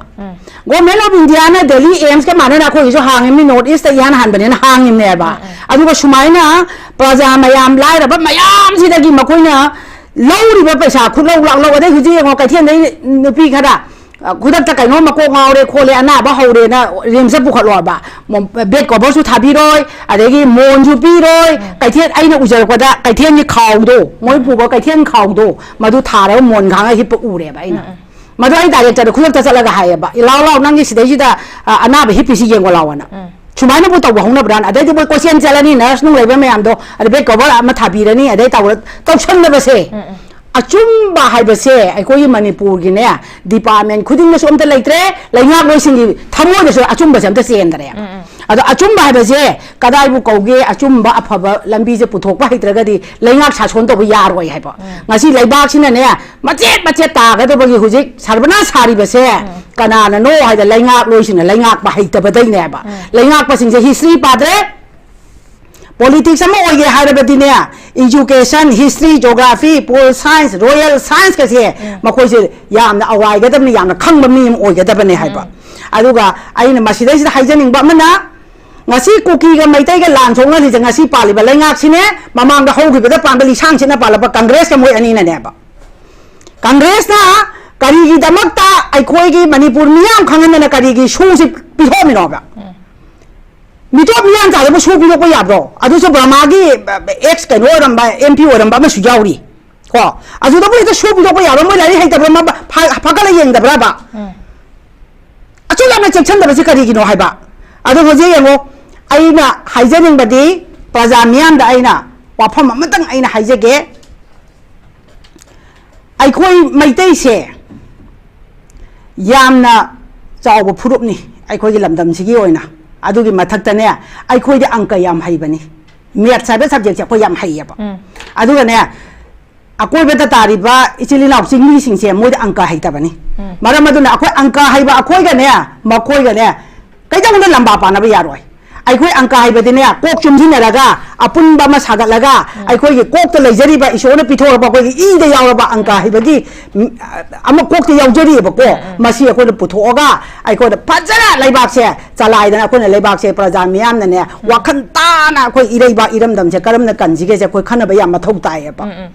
Government of Indiaꯅ ꯗꯦꯜꯂꯤ ꯑꯦꯝꯁꯀ ꯃꯥꯟꯅꯅ ꯑꯩꯈꯣꯏꯒꯤꯁꯨ ꯍꯥꯡꯉꯤꯕꯅꯤ, North Eastꯇ ꯏꯍꯥꯟ ꯍꯥꯟꯕꯅꯦꯅ ꯍꯥꯡꯉꯤꯕꯅꯦꯕ꯫ ꯑꯗꯨꯒ ꯁꯨꯃꯥꯏꯅ ꯄ꯭ꯔꯖꯥ ꯃꯌꯥꯝ, ꯂꯥꯏꯔꯕ ꯃꯌꯥꯝꯁꯤꯗꯒꯤ ꯃꯈꯣꯏꯅ ꯂꯧꯔꯤꯕ ꯄꯩꯁꯥ ꯈꯨꯠꯂꯧ ꯂꯥꯛꯂꯧ, ꯑꯗꯩ ꯍꯧꯖꯤꯛ ꯌꯦꯡꯉꯣ, ꯀꯩꯊꯦꯜꯗꯩ ꯅꯨꯄꯤ ꯈꯔ, ꯑ, ꯈꯨꯗꯛꯇ ꯀꯩꯅꯣꯝ ꯃꯀꯣꯛ ꯉꯥꯎꯔꯦ ꯈꯣꯠꯂꯦ, ꯑꯅꯥꯕ ꯍꯧꯔꯦꯅ ꯔꯤꯝꯁꯇ ꯄꯨꯈꯠꯂꯣꯕ꯫ ꯃꯣ-, bed coverꯁꯨ ꯊꯥꯕꯤꯔꯣꯏ, ꯑꯗꯒꯤ ꯃꯣꯟꯁꯨ ꯄꯤꯔꯣꯏ꯫ ꯎꯝ꯫ ꯀꯩꯊꯦꯜ, ꯑꯩꯅ ꯎꯖꯔꯛꯄꯗ ꯀꯩꯊꯦꯜꯒꯤ ꯈꯥꯎꯗꯣ, ꯃꯣꯏ ꯎꯝ꯫ ꯄꯨꯕ ꯀꯩꯊꯦꯜ ꯈꯥꯎꯗꯣ, ꯃꯗꯨ ꯊꯥꯔꯒ ꯃꯣꯟ ꯈꯥꯡꯉ ꯍꯤꯞꯄ ꯎꯔꯦꯕ ꯑꯩꯅ꯫ ꯎꯝ, ꯎꯝ꯫ ꯃꯗꯨ ꯑꯩ directorꯗ ꯈꯨꯗꯛꯇ ꯆꯠꯂꯒ ꯍꯥꯏꯌꯦꯕ, "ꯏ ꯂꯥꯎ ꯂꯥꯎ, ꯅꯪꯒꯤ ꯁꯤꯗꯩꯁꯤꯗ, ꯑ, ꯑꯅꯥꯕ ꯍꯤꯞꯄꯤꯁꯤ ꯌꯦꯡꯉꯣ ꯂꯥꯎꯑꯣꯅ"꯫ ꯎꯝ꯫ ꯁꯨꯃꯥꯏꯅꯕꯨ ꯇꯧꯕ ꯍꯧꯅꯕ꯭ꯔꯥꯅ? ꯑꯗꯩꯗꯤ ꯃꯣꯏ ꯀꯣꯏꯆꯦꯟ ꯆꯠꯂꯅꯤ, nurse ꯅꯨꯡ ꯂꯩꯕ ꯃꯌꯥꯝꯗꯣ, ꯑꯗ bed cover ꯑꯃ ꯊꯥꯕꯤꯔꯅꯤ, ꯑꯗꯩ ꯇꯧꯔ-, ꯇꯧꯁꯟꯅꯕꯁꯦ꯫ ꯎꯝ, ꯎꯝ꯫ ꯑꯆꯨꯝꯕ ꯍꯥꯏꯕꯁꯦ ꯑꯩꯈꯣꯏꯒꯤ ꯃꯅꯤꯄꯨꯔꯒꯤꯅꯦ, department ꯈꯨꯗꯤꯡꯃꯛꯁꯨ ꯑꯝꯇ ꯂꯩꯇ꯭ꯔꯦ, ꯂꯩꯉꯥꯛꯂꯣꯏꯁꯤꯡꯒꯤ ꯊꯃꯣꯏꯗꯁꯨ ꯑꯆꯨꯝꯕꯁꯦ ꯑꯝꯇ ꯆꯦꯟꯗ꯭ꯔꯦ꯫ ꯎꯝ, ꯎꯝ꯫ ꯑꯗꯣ ꯑꯆꯨꯝꯕ ꯍꯥꯏꯕꯁꯦ ꯀꯗꯥꯏꯕꯨ ꯀꯧꯒꯦ? ꯑꯆꯨꯝꯕ ꯑꯐꯕ ꯂꯝꯕꯤꯁꯦ ꯄꯨꯊꯣꯛꯄ ꯍꯩꯇ꯭ꯔꯒꯗꯤ ꯂꯩꯉꯥꯛ ꯁꯥꯁꯣꯟ ꯇꯧꯕ ꯌꯥꯔꯣꯏ ꯍꯥꯏꯕ꯫ ꯎꯝ꯫ ꯉꯁꯤ ꯂꯩꯕꯥꯛꯁꯤꯅꯅꯦ, ꯃꯆꯦꯠ ꯃꯆꯦꯠ ꯇꯥꯒꯗꯕꯒꯤ ꯍꯧꯖꯤꯛ ꯁꯔꯕꯅꯥꯁ ꯁꯥꯔꯤꯕꯁꯦ ꯎꯝ꯫ ꯀꯅꯥꯅꯅꯣ ꯍꯥꯏꯗ ꯂꯩꯉꯥꯛꯂꯣꯏꯁꯤꯡꯅ ꯂꯩꯉꯥꯛꯄ ꯍꯩꯇꯕꯗꯩꯅꯦꯕ꯫ ꯎꯝ꯫ ꯂꯩꯉꯥꯛꯄꯁꯤꯡꯁꯦ history ꯄꯥꯗ꯭ꯔꯦ, politics ꯑꯃ ꯑꯣꯏꯒꯦ ꯍꯥꯏꯔꯕꯗꯤꯅꯦ, education, history, geography, pol science, royal science ꯀꯁꯦ ꯎꯝ꯫ ꯃꯈꯣꯏꯁꯦ ꯌꯥꯝꯅ ꯑꯋꯥꯏꯒꯗꯕꯅꯤ, ꯌꯥꯝꯅ ꯈꯪꯕ ꯃꯤ ꯑꯃ ꯑꯣꯏꯒꯗꯕꯅꯦ ꯍꯥꯏꯕ꯫ ꯎꯝ꯫ ꯑꯗꯨꯒ ꯑꯩꯅ ꯃꯁꯤꯗꯩꯁꯤꯗ ꯍꯥꯏꯖꯅꯤꯡꯕ ꯑꯃꯅ, ꯉꯁꯤ ꯀꯨꯀꯤꯒ ꯃꯩꯇꯩꯒ ꯂꯥꯟ ꯁꯣꯛꯅꯔꯤꯁꯦ ꯉꯁꯤ ꯄꯥꯜꯂꯤꯕ ꯂꯩꯉꯥꯛꯁꯤꯅꯦ, ꯃꯃꯥꯡꯗ ꯍꯧꯈꯤꯕꯗ ꯄꯥꯟꯕ ꯂꯤꯁꯥꯡꯁꯤꯠꯅ ꯄꯥꯜꯂꯛꯄ ꯀꯪꯒ꯭ꯔꯦꯁꯀ ꯃꯣꯏ ꯑꯅꯤꯅꯅꯦꯕ꯫ ꯀꯪꯒ꯭ꯔꯦꯁꯅ ꯀꯔꯤꯒꯤꯗꯃꯛꯇ ꯑꯩꯈꯣꯏꯒꯤ ꯃꯅꯤꯄꯨꯔ ꯃꯤꯌꯥꯝ ꯈꯪꯍꯟꯗꯅ ꯀꯔꯤꯒꯤ ꯁꯨꯁꯤ ꯄꯤꯊꯣꯛꯑꯝꯃꯤꯅꯣꯕ? ꯎꯝ꯫ ꯃꯤꯇꯣꯞ ꯃꯤꯌꯥꯝ ꯆꯥꯗꯕꯨ ꯁꯨ ꯄꯤꯊꯣꯛꯄ ꯌꯥꯕ꯭ꯔꯣ? ꯑꯗꯨꯁꯨ ꯕ꯭ꯔꯍꯃꯥꯒꯤ ex ꯀꯩꯅꯣ ꯑꯣꯏꯔꯝꯕ, M P ꯑꯣꯏꯔꯝꯕ ꯑꯃꯁꯨ ꯌꯥꯎꯔꯤ꯫ ꯀꯣ? ꯑꯗꯨꯗꯕꯨ ꯍꯦꯛꯇ ꯁꯨ ꯄꯤꯊꯣꯛꯄ ꯌꯥꯕ꯭ꯔꯥ? ꯃꯣꯏ ꯂꯥꯏꯔꯤꯛ ꯍꯩꯇꯕ꯭ꯔꯥ? ꯃ-, ꯐ-, ꯐꯥꯒꯠꯂ ꯌꯦꯡꯗꯕ꯭ꯔꯕ? ꯎꯝ꯫ ꯑꯁꯨꯛ ꯌꯥꯝꯅ ꯆꯦꯛꯁꯤꯟꯗꯕꯁꯤ ꯀꯔꯤꯒꯤꯅꯣ ꯍꯥꯏꯕ? ꯑꯗꯣ ꯍꯧꯖꯤꯛ ꯌꯦꯡꯉꯣ, ꯑꯩꯅ ꯍꯥꯏꯖꯅꯤꯡꯕꯗꯤ, ꯄ꯭ꯔꯖꯥ ꯃꯤꯌꯥꯝꯗ ꯑꯩꯅ ꯋꯥꯐꯝ ꯑꯃꯇꯪ ꯑꯩꯅ ꯍꯥꯏꯖꯒꯦ꯫ ꯑꯩꯈꯣꯏ ꯃꯩꯇꯩꯁꯦ ꯌꯥꯝꯅ ꯆꯥꯎꯕ ꯐꯨꯔꯨꯞꯅꯤ ꯑꯩꯈꯣꯏꯒꯤ ꯂꯝꯗꯝꯁꯤꯒꯤ ꯑꯣꯏꯅ꯫ ꯑꯗꯨꯒꯤ ꯃꯊꯛꯇꯅꯦ, ꯑꯩꯈꯣꯏꯗꯤ ꯑꯪꯀ ꯌꯥꯝ ꯍꯩꯕꯅꯤ꯫ Maths ꯍꯥꯏꯕ subjectꯁꯦ ꯑꯩꯈꯣꯏ ꯌꯥꯝ ꯍꯩꯌꯦꯕ꯫ ꯎꯝ꯫ ꯑꯗꯨꯒꯅꯦ, ꯑꯀꯣꯏꯕꯗ ꯇꯥꯔꯤꯕ ꯏꯆꯤꯜ ꯏꯅꯥꯎ ꯆꯤꯡꯃꯤꯁꯤꯡꯁꯦ ꯃꯣꯏꯗ ꯑꯪꯀ ꯍꯩꯇꯕꯅꯤ꯫ ꯎꯝ꯫ ꯃꯔꯝ ꯑꯗꯨꯅ ꯑꯩꯈꯣꯏ ꯑꯪꯀ ꯍꯩꯕ ꯑꯩꯈꯣꯏꯒꯅꯦ, ꯃꯈꯣꯏꯒꯅꯦ, ꯀꯩꯗꯧꯅ ꯂꯝꯕꯥ ꯄꯥꯅꯕ ꯌꯥꯔꯣꯏ? ꯑꯩꯈꯣꯏ ꯑꯪꯀ ꯍꯩꯕꯗꯤꯅꯦ, ꯀꯣꯛ ꯆꯨꯝꯁꯤꯟꯅꯔꯒ, ꯑꯄꯨꯟꯕ ꯑꯃ ꯁꯥꯒꯠꯂꯒ, ꯑꯩꯈꯣꯏꯒꯤ ꯀꯣꯛꯇ ꯂꯩꯖꯔꯤꯕ, ꯏꯁꯣꯔꯅ ꯄꯤꯊꯣꯔꯛꯄ ꯑꯩꯈꯣꯏꯒꯤ ꯏꯗ ꯌꯥꯎꯔꯕ ꯑꯪꯀ ꯍꯩꯕꯒꯤ, ꯎꯝ, ꯑꯃ ꯀꯣꯛꯇ ꯌꯥꯎꯖꯔꯤꯑꯕꯀꯣ꯫ ꯃꯁꯤ ꯑꯩꯈꯣꯏꯅ ꯄꯨꯊꯣꯛꯑꯒ, ꯑꯩꯈꯣꯏꯅ ꯐꯖꯅ ꯂꯩꯕꯥꯛꯁꯦ ꯆꯂꯥꯏꯗꯅ, ꯑꯩꯈꯣꯏꯅ ꯂꯩꯕꯥꯛꯁꯦ, ꯄ꯭ꯔꯖꯥ ꯃꯤꯌꯥꯝꯅꯅꯦ, ꯋꯥꯈꯜ ꯇꯥꯅ ꯑꯩꯈꯣꯏ ꯏꯔꯩꯕꯥꯛ ꯏꯔꯝꯗꯝꯁꯦ ꯀꯔꯝꯅ ꯀꯟꯁꯤꯒꯦꯁꯦ ꯑꯩꯈꯣꯏ ꯈꯟꯅꯕ ꯌꯥꯝ ꯃꯊꯧ ꯇꯥꯏꯌꯦꯕ꯫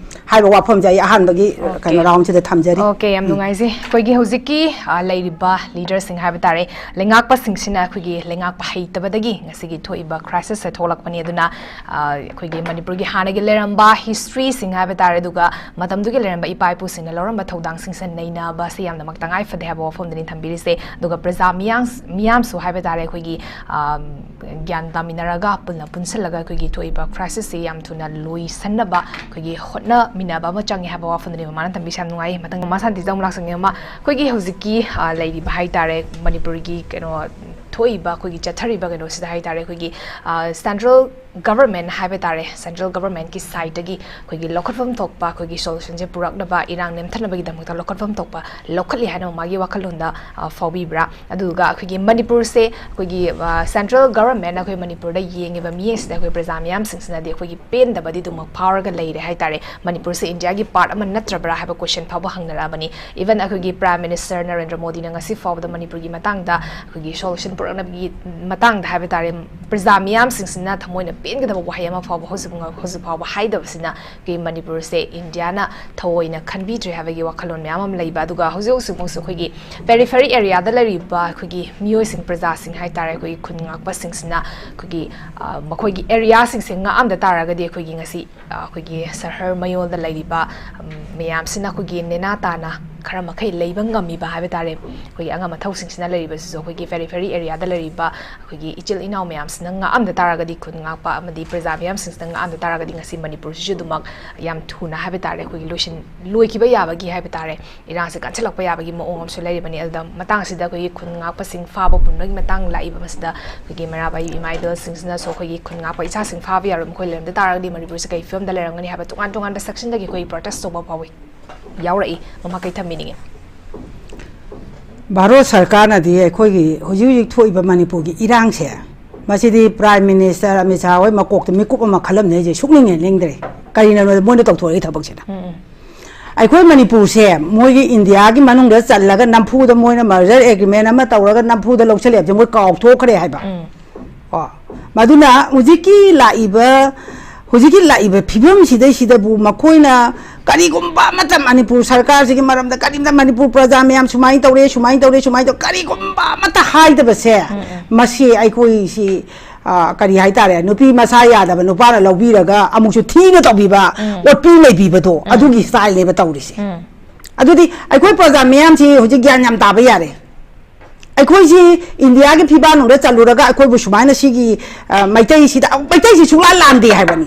ꯍꯥꯏꯕ ꯋꯥꯐꯝꯁꯦ ꯑꯩ ꯑꯍꯥꯟꯕꯒꯤ, ꯑꯣꯀꯦ꯫ ꯀꯩꯅꯣ, ꯔꯥꯎꯟꯁꯤꯗ ꯊꯝꯖꯔꯤ꯫ ꯑꯣꯀꯦ, ꯌꯥꯝ ꯎꯝ꯫ ꯅꯨꯡꯉꯥꯏꯖꯩ꯫ ꯑꯩꯈꯣꯏꯒꯤ ꯍꯧꯖꯤꯛꯀꯤ, ꯑ, ꯂꯩꯔꯤꯕ ꯂꯤꯗꯔꯁꯤꯡ ꯍꯥꯏꯕ ꯇꯥꯔꯦ, ꯂꯩꯉꯥꯛꯄꯁꯤꯡꯁꯤꯅ ꯑꯩꯈꯣꯏꯒꯤ ꯂꯩꯉꯥꯛꯄ ꯍꯩꯇꯕꯗꯒꯤ ꯉꯁꯤꯒꯤ ꯊꯣꯛꯏꯕ ꯀ꯭ꯔꯥꯏꯁꯤꯁꯁꯦ ꯊꯣꯛꯂꯛꯄꯅꯤ꯫ ꯑꯗꯨꯅ, ꯑ, ꯑꯩꯈꯣꯏꯒꯤ ꯃꯅꯤꯄꯨꯔꯒꯤ ꯍꯥꯟꯅꯒꯤ ꯂꯩꯔꯝꯕ ꯍꯤꯁꯇ꯭ꯔꯤꯁꯤꯡ ꯍꯥꯏꯕ ꯇꯥꯔꯦ, ꯑꯗꯨꯒ ꯃꯇꯝꯗꯨꯒꯤ ꯂꯩꯔꯝꯕ ꯏꯄꯥ ꯏꯄꯨꯁꯤꯡꯅ ꯂꯧꯔꯝꯕ ꯊꯧꯗꯥꯡꯁꯤꯡꯁꯦ ꯅꯩꯅꯕꯁꯦ ꯌꯥꯝꯅꯃꯛ ꯇꯉꯥꯏ ꯐꯗꯦ ꯍꯥꯏꯕ ꯋꯥꯐꯝꯗꯨꯅꯤ ꯊꯝꯕꯤꯔꯤꯁꯦ꯫ ꯑꯗꯨꯒ ꯄ꯭ꯔꯖꯥ ꯃꯤꯌꯥꯝ-, ꯃꯤꯌꯥꯝꯁꯨ ꯍꯥꯏꯕ ꯇꯥꯔꯦ, ꯑꯩꯈꯣꯏꯒꯤ, ꯑ, ꯒ꯭ꯌꯥꯟ ꯇꯥꯃꯤꯟꯅꯔꯒ, ꯄꯨꯟꯅ ꯄꯨꯟꯁꯤꯜꯂꯒ ꯑꯩꯈꯣꯏꯒꯤ ꯊꯣꯛꯏꯕ ꯀ꯭ꯔꯥꯏꯁꯤꯁꯁꯤ ꯌꯥꯝ ꯊꯨꯅ ꯂꯣꯏꯁꯟꯅꯕ ꯑꯩꯈꯣꯏꯒꯤ ꯍꯣꯠꯅꯃꯤꯟꯅꯕ ꯑꯃ ꯆꯪꯉꯦ ꯍꯥꯏꯕ ꯋꯥꯐꯝꯗꯨꯅꯤ ꯃꯃꯥꯅ ꯊꯝꯕꯤꯁꯦ꯫ ꯌꯥꯝ ꯅꯨꯡꯉꯥꯏꯌꯦ꯫ ꯃꯊꯪ ꯃꯃꯥ ꯁꯥꯟꯇꯤꯗ ꯑꯃꯨꯛ ꯂꯥꯛꯆꯒꯦ꯫ ꯃꯃꯥ, ꯑꯩꯈꯣꯏꯒꯤ ꯍꯧꯖꯤꯛꯀꯤ, ꯑ, ꯂꯩꯔꯤꯕ ꯍꯥꯏ ꯇꯥꯔꯦ, ꯃꯅꯤꯄꯨꯔꯒꯤ ꯀꯩꯅꯣ ꯊꯣꯛꯏꯕ, ꯑꯩꯈꯣꯏꯒꯤ ꯆꯠꯊꯔꯤꯕ ꯀꯩꯅꯣꯁꯤꯗ ꯍꯥꯏ ꯇꯥꯔꯦ, ꯑꯩꯈꯣꯏꯒꯤ, ꯑ, ꯁꯦꯟꯇ꯭ꯔꯦꯜ ꯒꯚꯔꯟꯃꯦꯟ ꯍꯥꯏꯕ ꯇꯥꯔꯦ, ꯁꯦꯟꯇ꯭ꯔꯦꯜ ꯒꯚꯔꯟꯃꯦꯟꯀꯤ ꯁꯥꯏꯠꯇꯒꯤ ꯑꯩꯈꯣꯏꯒꯤ ꯂꯧꯈꯠꯐꯝ ꯊꯣꯛꯄ ꯑꯩꯈꯣꯏꯒꯤ ꯁꯣꯂꯨꯁꯟꯁꯦ ꯄꯨꯔꯛꯅꯕ, ꯏꯔꯥꯡ ꯅꯦꯝꯊꯅꯕꯒꯤꯗꯃꯛꯇ ꯂꯧꯈꯠꯐꯝ ꯊꯣꯛꯄ ꯂꯧꯈꯠꯂꯤ ꯍꯥꯏꯅ ꯃꯃꯥꯒꯤ ꯋꯥꯈꯜꯂꯣꯟꯗ, ꯑ, ꯐꯥꯎꯕꯤꯕ꯭ꯔꯥ? ꯑꯗꯨꯗꯨꯒ ꯑꯩꯈꯣꯏꯒꯤ ꯃꯅꯤꯄꯨꯔꯁꯦ, ꯑꯩꯈꯣꯏꯒꯤ, ꯑ, ꯁꯦꯟꯇ꯭ꯔꯦꯜ ꯒꯚꯔꯟꯃꯦꯟꯅ ꯑꯩꯈꯣꯏ ꯃꯅꯤꯄꯨꯔꯗ ꯌꯦꯡꯉꯤꯕ ꯃꯤꯠꯌꯦꯡꯁꯤꯗ ꯑꯩꯈꯣꯏ ꯄ꯭ꯔꯖꯥ ꯃꯤꯌꯥꯝꯁꯤꯡꯁꯤꯅꯗꯤ ꯑꯩꯈꯣꯏꯒꯤ ꯄꯦꯟꯗꯕꯗꯤ ꯑꯗꯨꯃꯛ ꯐꯥꯎꯔꯒ ꯂꯩꯔꯦ ꯍꯥꯏ ꯇꯥꯔꯦ꯫ ꯃꯅꯤꯄꯨꯔꯁꯦ ꯏꯟꯗꯤꯌꯥꯒꯤ ꯄꯥꯔꯠ ꯑꯃ ꯅꯠꯇ꯭ꯔꯕ꯭ꯔꯥ ꯍꯥꯏꯕ ꯀꯣꯏꯁꯟ ꯐꯥꯎꯕ ꯍꯪꯅꯔꯛꯑꯕꯅꯤ꯫ ꯏꯚꯟ ꯑꯩꯈꯣꯏꯒꯤ ꯄ꯭ꯔꯥꯏꯝ ꯃꯤꯅꯤꯁꯇꯔ ꯅꯔꯦꯟꯗ꯭ꯔ ꯃꯣꯗꯤꯅ ꯉꯁꯤ ꯐꯥꯎꯕꯗ ꯃꯅꯤꯄꯨꯔꯒꯤ ꯃꯇꯥꯡꯗ ꯑꯩꯈꯣꯏꯒꯤ ꯁꯣꯂꯨꯁꯟ ꯄꯨꯔꯛꯅꯕꯒꯤ ꯃꯇꯥꯡꯗ ꯍꯥꯏꯕ ꯇꯥꯔꯦ, ꯄ꯭ꯔꯖꯥ ꯃꯤꯌꯥꯝꯁꯤꯡꯁꯤꯅ ꯊꯃꯣꯏꯅ ꯄꯦꯟꯒꯗꯕ ꯋꯥꯍꯩ ꯑꯃ ꯐꯥꯎꯕ ꯍꯧꯖꯤꯛ, ꯍꯧꯖꯤꯛ ꯐꯥꯎꯕ ꯍꯥꯏꯗꯕꯁꯤꯅ ꯑꯩꯈꯣꯏ ꯃꯅꯤꯄꯨꯔꯁꯦ ꯏꯟꯗꯤꯌꯥꯅ ꯊꯑꯣꯏꯅ ꯈꯟꯕꯤꯗ꯭ꯔꯦ ꯍꯥꯏꯕꯒꯤ ꯋꯥꯈꯜꯂꯣꯟ ꯃꯌꯥꯝ ꯑꯃ ꯂꯩꯕ꯫ ꯑꯗꯨꯒ ꯍꯧꯖꯤꯛ ꯍꯧꯖꯤꯛꯃꯛꯁꯨ ꯑꯩꯈꯣꯏꯒꯤ ꯄꯦꯔꯤꯐꯦꯔꯤ ꯑꯦꯔꯤꯌꯥꯗ ꯂꯩꯔꯤꯕ ꯑꯩꯈꯣꯏꯒꯤ ꯃꯤꯑꯣꯏꯁꯤꯡ, ꯄ꯭ꯔꯖꯥꯁꯤꯡ ꯍꯥꯏ ꯇꯥꯔꯦ, ꯑꯩꯈꯣꯏꯒꯤ ꯈꯨꯟ ꯉꯥꯛꯄꯁꯤꯡꯁꯤꯅ ꯑꯩꯈꯣꯏꯒꯤ, ꯑ, ꯃꯈꯣꯏꯒꯤ ꯑꯦꯔꯤꯌꯥꯁꯤꯡꯁꯦ ꯉꯥꯛꯑꯝꯗ ꯇꯥꯔꯒꯗꯤ ꯑꯩꯈꯣꯏꯒꯤ ꯉꯁꯤ, ꯑ, ꯑꯩꯈꯣꯏꯒꯤ ꯁꯍꯔ ꯃꯌꯣꯜꯗ ꯂꯩꯔꯤꯕ, ꯎꯝ, ꯃꯌꯥꯝꯁꯤꯅ ꯑꯩꯈꯣꯏꯒꯤ ꯅꯦꯅꯥ ꯇꯥꯅ ꯈꯔ ꯃꯈꯩ ꯂꯩꯕ ꯉꯝꯃꯤꯕ ꯍꯥꯏꯕ ꯇꯥꯔꯦ꯫ ꯑꯩꯈꯣꯏꯒꯤ ꯑꯉꯝ ꯑꯊꯧꯁꯤꯡꯁꯤꯅ ꯂꯩꯔꯤꯕꯁꯤꯁꯨ ꯑꯩꯈꯣꯏꯒꯤ ꯄꯦꯔꯤꯐꯦꯔꯤ ꯑꯦꯔꯤꯌꯥꯗ ꯂꯩꯔꯤꯕ ꯑꯩꯈꯣꯏꯒꯤ ꯏꯆꯤꯜ ꯏꯅꯥꯎ ꯃꯌꯥꯝꯁꯤꯅ ꯉꯥꯛꯑꯝꯗ ꯇꯥꯔꯒꯗꯤ, ꯈꯨꯟ ꯉꯥꯛꯄ ꯑꯃꯗꯤ ꯄ꯭ꯔꯖꯥ ꯃꯌꯥꯝꯁꯤꯡꯁꯤꯅ ꯉꯥꯛꯑꯝꯗ ꯇꯥꯔꯒꯗꯤ ꯉꯁꯤ ꯃꯅꯤꯄꯨꯔꯁꯤꯁꯨ ꯑꯗꯨꯃꯛ ꯌꯥꯝ ꯊꯨꯅ ꯍꯥꯏꯕ ꯇꯥꯔꯦ, ꯑꯩꯈꯣꯏꯒꯤ ꯂꯣꯏꯁꯤꯟ-, ꯂꯣꯏꯈꯤꯕ ꯌꯥꯕꯒꯤ ꯍꯥꯏꯕ ꯇꯥꯔꯦ, ꯏꯔꯥꯡꯁꯦ ꯀꯟꯁꯤꯜꯂꯛꯄ ꯌꯥꯕꯒꯤ ꯃꯑꯣꯡ ꯑꯃꯁꯨ ꯂꯩꯔꯤꯕꯅꯤ꯫ ꯑꯗꯨꯗ ꯃꯇꯥꯡꯁꯤꯗ ꯑꯩꯈꯣꯏꯒꯤ ꯈꯨꯟ ꯉꯥꯛꯄꯁꯤꯡ ꯐꯥꯕ ꯄꯨꯟꯕꯒꯤ ꯃꯇꯥꯡ ꯂꯥꯛꯏꯕ ꯑꯁꯤꯗ ꯑꯩꯈꯣꯏꯒꯤ ꯃꯩꯔꯥꯕꯥꯏ ꯏꯃꯥ ꯏꯕꯦꯜꯁꯤꯡꯁꯤꯅꯁꯨ ꯑꯩꯈꯣꯏꯒꯤ ꯈꯨꯟ ꯉꯥꯛꯄ ꯏꯆꯥꯁꯤꯡ ꯐꯥꯕ ꯌꯥꯔꯣꯏ, ꯃꯈꯣꯏ ꯂꯩꯔꯝꯗ ꯇꯥꯔꯒꯗꯤ ꯃꯅꯤꯄꯨꯔꯁꯦ ꯀꯩ ꯐꯤꯕꯝꯗ ꯂꯩꯔꯝꯒꯅꯤ ꯍꯥꯏꯕ ꯇꯣꯉꯥꯟ ꯇꯣꯉꯥꯟꯕ ꯁꯦꯛꯁꯟꯗꯒꯤ ꯑꯩꯈꯣꯏ ꯄ꯭ꯔꯣꯇꯦꯁ ꯇꯧꯕ ꯐꯥꯎꯕ ꯌꯥꯎꯔꯛꯏ꯫ ꯃꯃꯥ ꯀꯩ ꯊꯝꯕꯤꯅꯤꯡꯉꯤ? ꯚꯥꯔꯠ ꯁꯔꯀꯥꯔꯅꯗꯤ ꯑꯩꯈꯣꯏꯒꯤ ꯍꯧꯖꯤꯛ ꯍꯧꯖꯤꯛ ꯊꯣꯛꯏꯕ ꯃꯅꯤꯄꯨꯔꯒꯤ ꯏꯔꯥꯡꯁꯦ, ꯃꯁꯤꯗꯤ ꯄ꯭ꯔꯥꯏꯝ ꯃꯤꯅꯤꯁꯇꯔ ꯑꯃꯤꯠ ꯁꯥꯍ ꯍꯣꯏ ꯃꯀꯣꯛꯇ ꯃꯤꯀꯨꯞ ꯑꯃ ꯈꯜꯂꯝꯅꯦ ꯍꯥꯏꯁꯦ ꯁꯨꯛꯅꯤꯡ ꯍꯦꯛ ꯅꯤꯡꯗ꯭ꯔꯦ꯫ ꯀꯔꯤꯅꯣꯗ ꯃꯣꯏꯅ ꯇꯧꯊꯣꯔꯛꯏ ꯊꯕꯛꯁꯤꯅ? ꯑꯩꯈꯣꯏ ꯃꯅꯤꯄꯨꯔꯁꯦ ꯃꯣꯏꯒꯤ ꯏꯟꯗꯤꯌꯥꯒꯤ ꯃꯅꯨꯡꯗ ꯆꯜꯂꯒ ꯅꯝꯐꯨꯗ ꯃꯣꯏꯅ ꯃꯔꯖꯔ ꯑꯦꯒ꯭ꯔꯤꯃꯦꯟ ꯑꯃ ꯇꯧꯔꯒ ꯅꯝꯐꯨꯗ ꯂꯧꯁꯜꯂꯦ ꯍꯥꯏꯕꯁꯦ ꯃꯣꯏ ꯀꯥꯎꯊꯣꯛꯈ꯭ꯔꯦ ꯍꯥꯏꯕ꯫ ꯀꯣ, ꯃꯗꯨꯅ ꯍꯧꯖꯤꯛꯀꯤ ꯂꯥꯛꯏꯕ ꯍꯧꯖꯤꯛꯀꯤ ꯂꯥꯛꯏꯕ ꯐꯤꯕꯝꯁꯤꯗꯩꯁꯤꯗꯕꯨ ꯃꯈꯣꯏꯅ ꯀꯔꯤꯒꯨꯝꯕ ꯑꯃꯠꯇ ꯃꯅꯤꯄꯨꯔ ꯁꯔꯀꯥꯔꯁꯤꯒꯤ ꯃꯔꯝꯗ ꯀꯔꯤꯝꯇ, ꯃꯅꯤꯄꯨꯔ ꯄ꯭ꯔꯖꯥ ꯃꯌꯥꯝ ꯁꯨꯃꯥꯏꯅ ꯇꯧꯔꯦ, ꯁꯨꯃꯥꯏꯅ ꯇꯧꯔꯦ, ꯁꯨꯃꯥꯏꯅ ꯇꯧꯔꯦ, ꯀꯔꯤꯒꯨꯝꯕ ꯑꯃꯠꯇ ꯍꯥꯏꯗꯕꯁꯦ, ꯃꯁꯤ ꯑꯩꯈꯣꯏꯁꯤ, ꯑ, ꯀꯔꯤ ꯍꯥꯏꯇꯥꯔꯦ, ꯅꯨꯄꯤ ꯃꯁꯥ ꯌꯥꯗꯕ ꯅꯨꯄꯥꯅ ꯂꯧꯕꯤꯔꯒ ꯑꯃꯨꯛꯁꯨ ꯊꯤꯅ ꯇꯧꯕꯤꯕ, ꯑꯣꯠꯄꯤ ꯅꯩꯕꯤꯕꯗꯣ, ꯑꯗꯨꯒꯤ ꯁ꯭ꯇꯥꯏꯜꯅꯦꯕ ꯇꯧꯔꯤꯁꯦ꯫ ꯑꯗꯨꯗꯤ ꯑꯩꯈꯣꯏ ꯄ꯭ꯔꯖꯥ ꯃꯌꯥꯝꯁꯤ ꯍꯧꯖꯤꯛ ꯒ꯭ꯌꯥꯟ ꯌꯥꯝ ꯇꯥꯕ ꯌꯥꯔꯦ꯫ ꯑꯩꯈꯣꯏꯁꯤ ꯏꯟꯗꯤꯌꯥꯒꯤ ꯐꯤꯕꯥꯛꯅꯨꯡꯗ ꯆꯠꯂꯨꯔꯒ ꯑꯩꯈꯣꯏꯕꯨ ꯁꯨꯃꯥꯏꯅ ꯁꯤꯒꯤ, ꯑ, ꯃꯩꯇꯩꯁꯤꯗ, ꯃꯩꯇꯩꯁꯤ ꯁꯨꯡꯂꯥꯟ ꯂꯥꯟꯗꯦ ꯍꯥꯏꯕꯅꯤ꯫